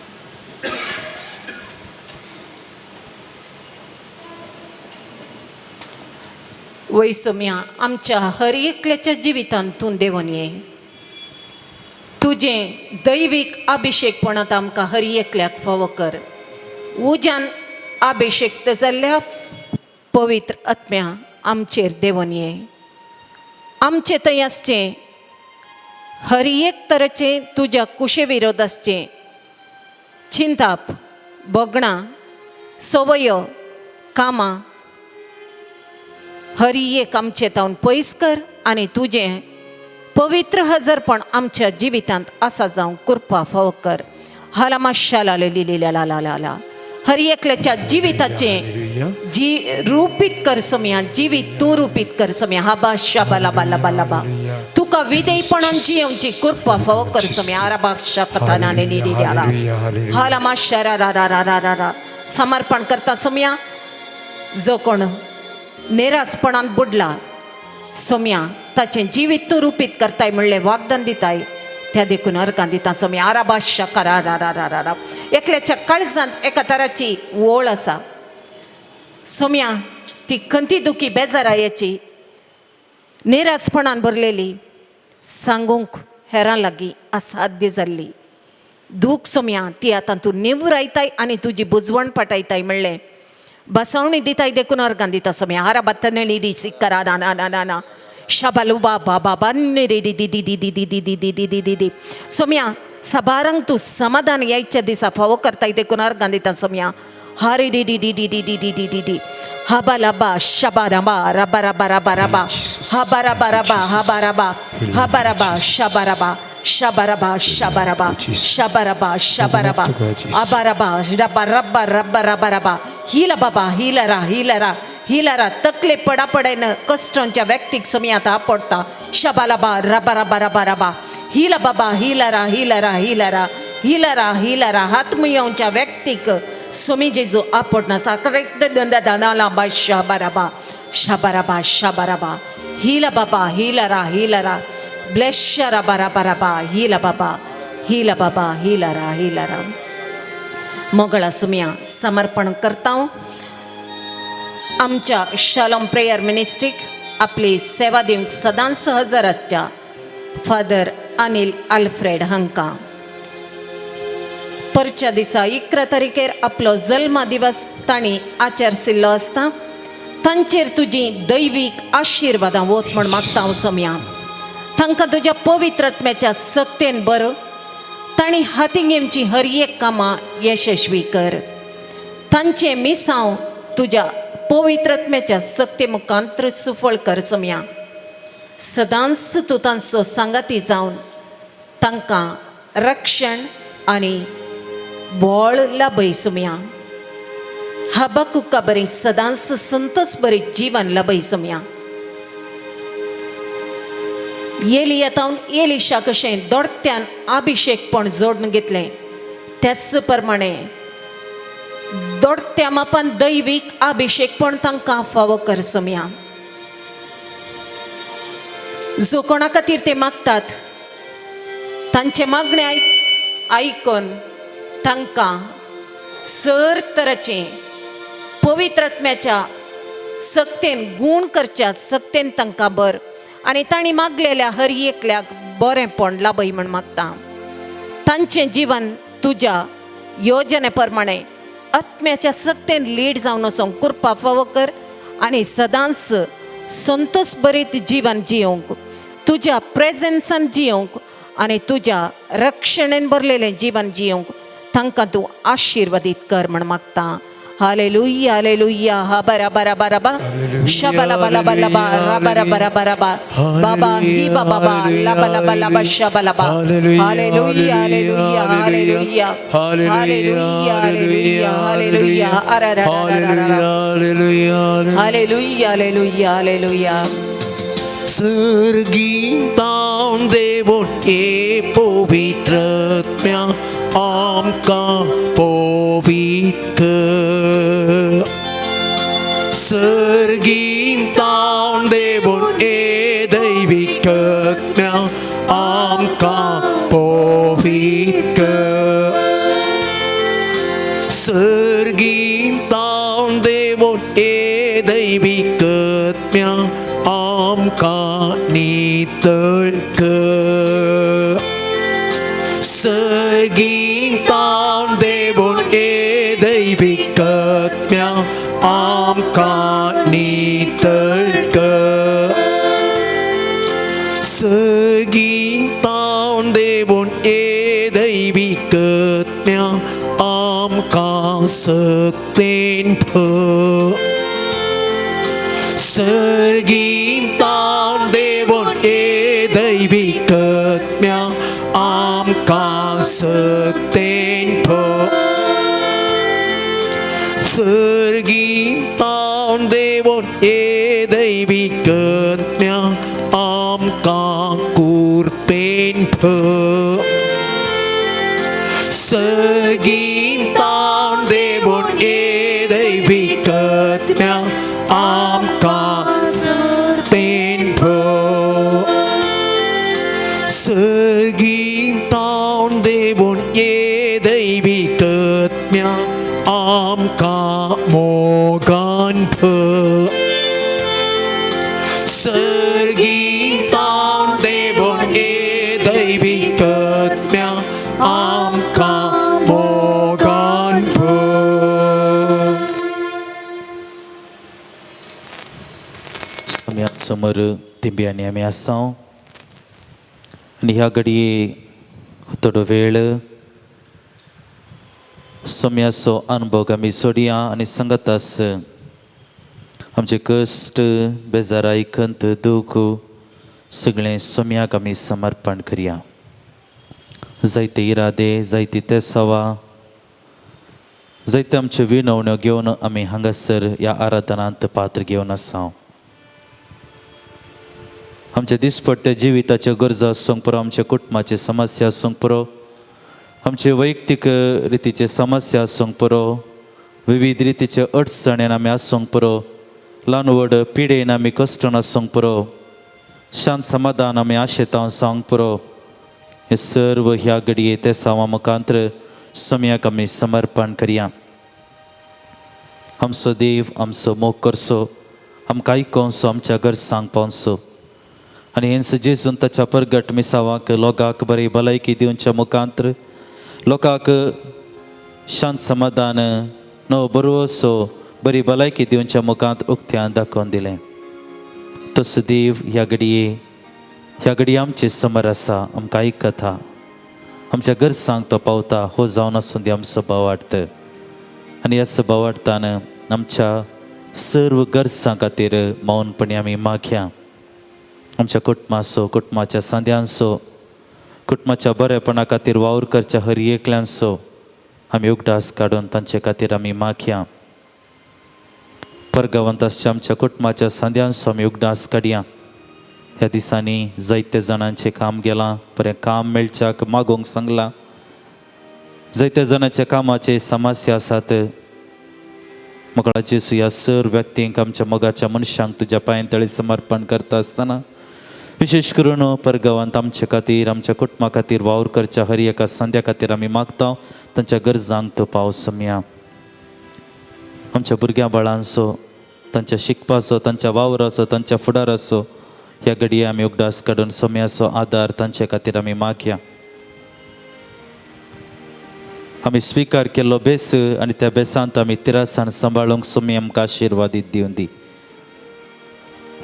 वैसम्या आमच्या हर एकल्याच्या जिवितांत तूं देवन ये. तुजें दैवीक अभिशेकपणांत आमकां हर एकल्याक फावो कर. उज्यान अभिशेक्त जाल्ल्या पवित्र आत्म्या आमचेर देवन ये. आमचे थंय आसचें हर एक तरेचें तुज्या कुशे विरोध आसचें चिंताप, भोगणां, संवयो, कामां हर एक आमचे तावन पयस कर आनी तुजें पवित्र हजरपण आमच्या जिवितांत आसा जावंक कृपा फावो कर. हालामा शाला लिली ला ला ला ला. हर एकल्याच्या जिविताचें जी रुपीत कर सोम्या, जिवीत तूं रुपीत कर सोम्या. हाबा शाबा लाबा लाबा लाबा. तुका विधेयपणान जियेवची कृपा फावो कर सोम्या. आराबा शकता ना लिली ला हालामा शरा रा रा रा रा रा. समर्पण करता सोम्या. जो कोण निरासपणान बुडला सोम्या ताचें जिवीत तूं रुपीत करताय म्हणलें वागदान दिताय त्या देखून अर्गां दिता सोम्या. आराबा शकरा रा रा रा रा रा. एकल्याच्या काळजांत एका तराची ओळ आसा सोम्या, ती खंती दुखी बेजारायेची निरासपणान भरलेली सांगूंक हेरां लागीं असाध्य जाल्ली दूख सोम्या, ती आतां तूं निवरायताय आनी तुजी बुजवण पाटयताय म्हणलें बसवणी दिताय देखून अर्गां दिता सोम्या. हारा बत्तनेळी दी सिक्करा ना ना ना ना ना शबलु बा बा बा बन्नी रे दी दी दी दी दी दी दी दी दी दी दी दी. सोम्या सबारांक तूं समाधान यायच्या दिसा फावो करताय देखून अर्गां दिता सोम्या. हारी D D D D D D D D D D हबा लबा शबा रबा रबा रबा रबा रबा हबा रबा रबा हबा रबा हबा रबा शबा रबा शबा रबा शबा रबा शबा रबा शबा रबा अबा रबा रबा रबा रबा रबा रबा. हिला बाबा हिलरा हिलरा हिलरा. तकले पडा पडेन कश्टांच्या व्यक्तीक सोम्या आतां पडटा. शबालबा रबा रबा रबा रबा. हिला बाबा हिलरा हिलरा हिलरा हिलरा हिलरा. हातमुयांच्या व्यक्तीक सोमी जेजू आपडना साकरेक दंदा दाना लांबा शबारबा शबारबा शबारबा. हिला बाबा हिलरा हिलरा. ब्लेश रबा रबा रबा. हिला बाबा हिला बाबा हिलरा हिलरा. मोगळा सुम्या समर्पण करता. आमच्या शालोम प्रेयर मिनिस्ट्रीक आपली सेवा दिवंक सदांच हजर आसच्या फादर अनिल आल्फ्रेड हांकां परच्या दिसा 11 तारखेर आपलो जल्मा दिवस तांणी आचरसिल्लो आसता. तांचेर तुजी दैवीक आशिर्वादां वत म्हण मागता हांव सोम्या. तांकां तुज्या पवित्र आत्म्याच्या सक्तेन बरो तांणी हाती घेवची हर एक कामां यशस्वी कर. तांचें मिसांव तुज्या पवित्र आत्म्याच्या सक्ते मुखांत्र सुफळ कर सोम्या. सदांच तूं तांचो सांगाती जावन तांकां रक्षण आनी बळ लाभय सोम्या. हबकुका बरी सदांच संतोष बरी जीवन लाभय सोम्या. येलिया तावन एलिशा कशें दोडत्यान अभिशेकपण जोडून घेतलें त्याच प्रमाणे दोडत्या मापान दैवीक अभिशेकपण तांकां फावो कर सोम्या. जो कोणा खातीर ते मागतात तांचे मागणें आयकून तांकां सर तराचें पवित्र आत्म्याच्या सक्तेन गूण करच्या सक्तेन तांकां बर आनी तांणी मागलेल्या हर एकल्याक बरेंपण लाभय म्हण मागता. तांचें जीवन तुज्या योजने प्रमाणे आत्म्याच्या सक्तेन लीड जावन वचोंक कृपा फावो कर आनी सदांच संतोष बरीत जीवन जियोवंक तुज्या प्रेजेन्सान जियोवंक आनी तुज्या रक्षणेन भरलेलें जीवन जियोवंक तांकां तूं आशिर्वादीत कर म्हण मागता. Hallelujah hallelujah. हा बरा बरा बरा बा शबला बला बला बा रबा रबा रबा रबा बाबा ही बाबा बा लबा लबा लबा शबला बा. Hallelujah hallelujah hallelujah hallelujah hallelujah hallelujah. अरे अरे hallelujah hallelujah hallelujah.
सर्गीतान देवोन ए पवित्र आत्म्या आमकां पवित्र. सर्गीतान देवोन ए दैवीक आत्म्या आमकां पवित्र. सर्गीतान देवोन ए दैवीक आत्म्या नितळ कर सर्गीतान देवून ये दैवीक आत्म्या आमकां नितळ कर सर्गीतान देवून ये दैवीक आत्म्या आमकां सक्तेन भर सर्गीतान देवून ये दैवीक आत्म्या आमकां सक्तेन भर सर्गीतान देवून ये दैवीक आत्म्या आमकां कुरपेन भर सर्गीतान देवून ये दैवीक आत्म्या आमकां पेन भर सर्गीतान देवून ये दैवीक आत्म्या आमकां मोगान भर सर्गीतान देवून ये दैवीक आत्म्या आमकां मोगान भर
आमी समोर तिंब्यांनी आमी आसा आनी ह्या घडये थोडो वेळ सोम्याचो अनुभव आमी सोडया आनी सांगत आस आमचे कश्ट बेजाराय खंत दूख सगळें सोम्याक आमी समर्पण करया. जायते इरादे जायती तेसावा जायते आमच्यो विनवण्यो घेवन आमी हांगासर ह्या आराधनांत पात्र घेवन आसा. आमच्या दिसपट्ट्या जिविताच्यो गरजो आसूंक पुरो, आमच्या कुटुंबाचे समस्या आसूंक पुरो, आमचे वैयक्तीक रितीचे समस्या आसूंक पुरो, विविध रितीचे अडचणेन आमी आसूंक पुरो, ल्हान व्हड पिडेन आमी कश्टन आसूंक पुरो, शांत समाधान आमी आशेतां सांगूंक पुरो, हे सर्व ह्या घडये ते सावा मुखांत्र सम्याक आमी समर्पण करया. आमचो देव आमचो मोग करचो, आमकां आयकोंचो, आमच्या गरजांक पावचो आनी हेंच जेजून ताच्या परगट मिसावाक लोकांक बरी भलायकी दिवच्या मुखांत्र लोकांक शांत समाधान नवो बरोसो बरी भलायकी दिवच्या मुखांत उक्त्यान दाखोवन दिलें. तसो देव ह्या घडये ह्या घडये आमचे समर आसा, आमकां आयकता, आमच्या गरजांक तो पावता. हो जावन आसूं दी आमचो भावार्थ आनी ह्या भावार्थान आमच्या सर्व गरजां खातीर मौनपणी आमी मागया. आमच्या कुटुंबाचो, कुटुंबाच्या सांद्यांचो, कुटुंबाच्या बरेपणा खातीर वावर करच्या हर एकल्यांचो आमी उगडास काडून तांचे खातीर आमी मागया. परगांवांत आसच्या आमच्या कुटुंबाच्या सांद्यांचो आमी उगडास काडया. ह्या दिसांनी जायते जाणांचें काम गेलां, बरें काम मेळच्याक मागोवंक सांगलां. जायत्या जाणांच्या कामाचे समस्या आसात. मोगाळ जेजू ह्या सर व्यक्तींक आमच्या मोगाच्या मनशांक तुज्या पांयां तळी समर्पण करता आसतना विशेश करून परगांवांत आमचे खातीर आमच्या कुटुंबा खातीर वावर करच्या हर एका संद्या खातीर आमी मागता तांच्या गरजांक तो पावस सम्या. आमच्या भुरग्यां बाळांचो, तांच्या शिकपाचो, तांच्या वावराचो, तांच्या फुडाराचो ह्या घडये आमी उगडास काडून सम्याचो आदार तांचे खातीर आमी मागया. आमी स्विकार केल्लो बेस आनी त्या बेसांत आमी तिरासान सांबाळूंक सोमी आमकां आशिर्वादीत दिवन दी.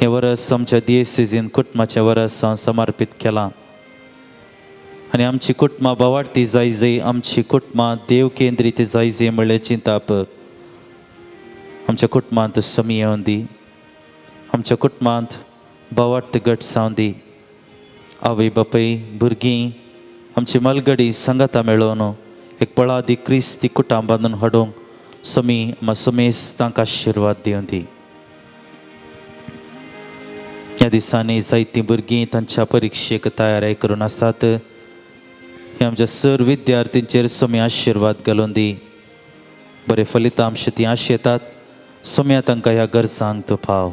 हें वरस आमच्या दियेसेजीन कुटुंबाचें वरस हांव समर्पीत केलां आनी आमची कुटुंबां बावाडती जाय जाय, आमची कुटुंबां देव केंद्रीत जाय जाय म्हळ्ळें चिंताप आमच्या कुटुंबांत समी येवन दी. आमच्या कुटुंबांत बावाडत गट जावन दी. आवय बापूय भुरगीं आमची मलगडी सांगाता मेळोवन एक बळादी क्रिस्ती कुटां बांदून हाडूंक समी समेस तांकां आशिर्वाद दिवन दी. ह्या दिसांनी जायतीं भुरगीं तांच्या परिक्षेक तयारी करून आसात. हे आमच्या सर विद्यार्थींचेर समी आशिर्वाद घालून दी. बरे फलितांश तीं आशेतात. सोम्या तांकां ह्या गरजांक तूं पाव.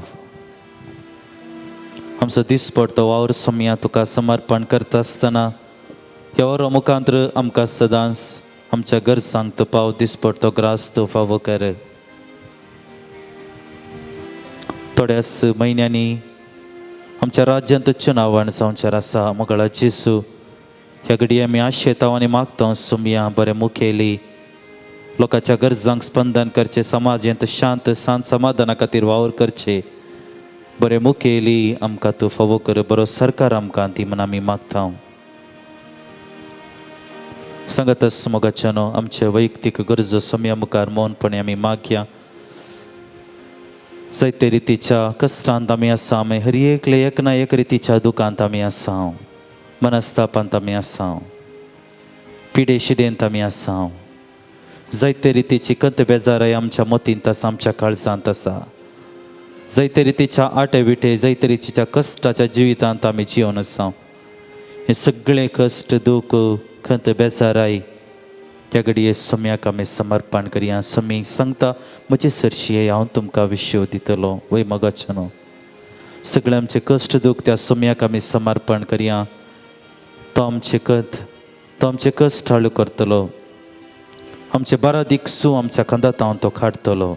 आमचो दिसपडतो वावर सोम्या तुका समर्पण करता आसतना ह्या वावरा मुखांत्र आमकां सदांच आमच्या गरजांक तूं पाव. दिसपडतो ग्रास तूं फावो कर. थोड्याच म्हयन्यांनी आमच्या राज्यांत चुनावण जावचेर आसा. मोगाळा जेजू, ह्या घडये आमी आशेताव आनी मागता सोमया बरें मुखेली लोकांच्या गरजांक स्पंदन करचें, समाजेंत शांत सांत समाधाना खातीर वावर करचें बरें मुखेली आमकां तूं फावो कर, बरो सरकार आमकां ती म्हूण आमी मागता. सांगातच मोगाच्यानो आमचे वैयक्तीक गरजो सोमया मुखार मौनपणे आमी मागया. जायते रितीच्या कश्टांत आमी आसा, आमी हर एकले एक ना एक रितीच्या दुखांत आमी आसा, मनस्तापांत आमी आसा, पिडे शिडेंत आमी आसा. जायते रितीची कंत बेजाराय आमच्या मतींत आसा, आमच्या काळजांत आसा. जायते रितीच्या आटे विटे, जायते रितीच्या कश्टाच्या जिवितांत आमी जिवन आसा. हे सगळे कश्ट, दूख, खंत, बेजाराय त्या घडये सम्याक आमी समर्पण करया. समी सांगता, म्हजे सरशी हांव तुमकां विश्व दितलो. वय मगाचें न्हू, सगळे आमचे कश्ट दूख त्या सम्याक आमी समर्पण करया. तो आमचे कत, तो आमचे कश्ट हाळू करतलो, आमचे बारादीक सू आमच्या खांदात हांव तो काडटलो.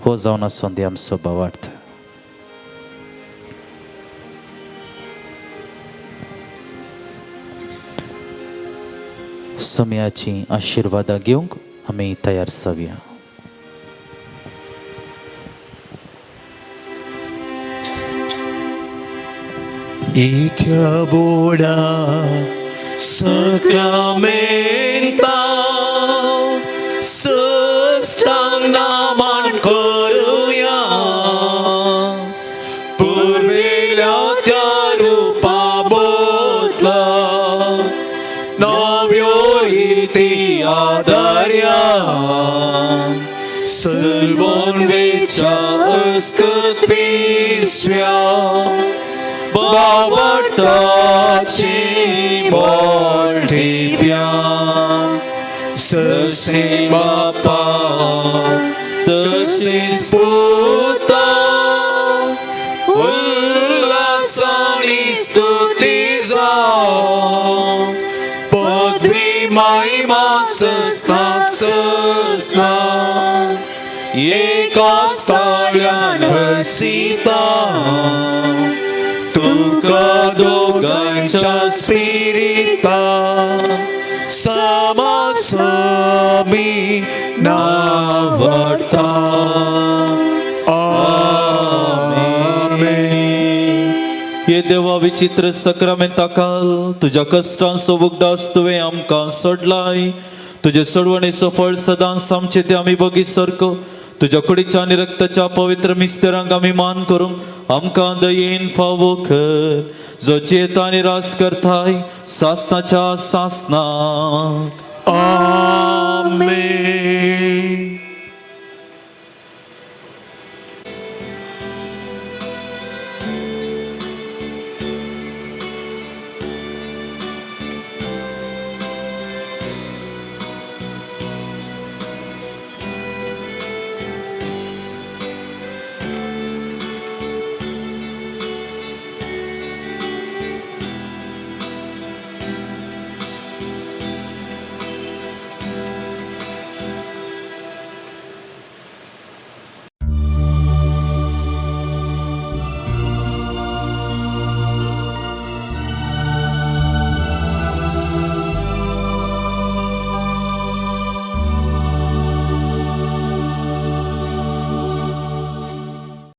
हो जावन आसून दी आमचो भावार्थ. सम्याची आशिर्वादां घेवंक आमी तयार जावया.
इथ्या बोडा सक्रामेंता सष्टांग नामान करुया, पुर्विल्या त्या रुपा बोतला नव्यो रिती आदार्या, सलबोन वेच्या अस्कत पिसव्या बावडताची बोलठिप्या, ससे बापा तशीच पुता उल्हासानी स्तुती जावं, पदवी महिमा सस्ना सस्ना एका स्थाव्यान हर्षिता, तुका दोगांच्या स्पिरिता समासमी नावडता. आमेन.
हे देवा विचित्र सक्रामेंता काल तुज्या कश्टांचो उगडास तुवें आमकां सोडलाय. तुजे सोडवणेचो फळ सदांच आमचे ते आमी बगी सारको तुज्या कुडीच्या आनी रक्ताच्या पवित्र मिस्तेरांक आमी मान करूंक आमकां दयेन फावो कर, जो जियेता आनी रास करताय सासनाच्या सासनाक.
आमेन.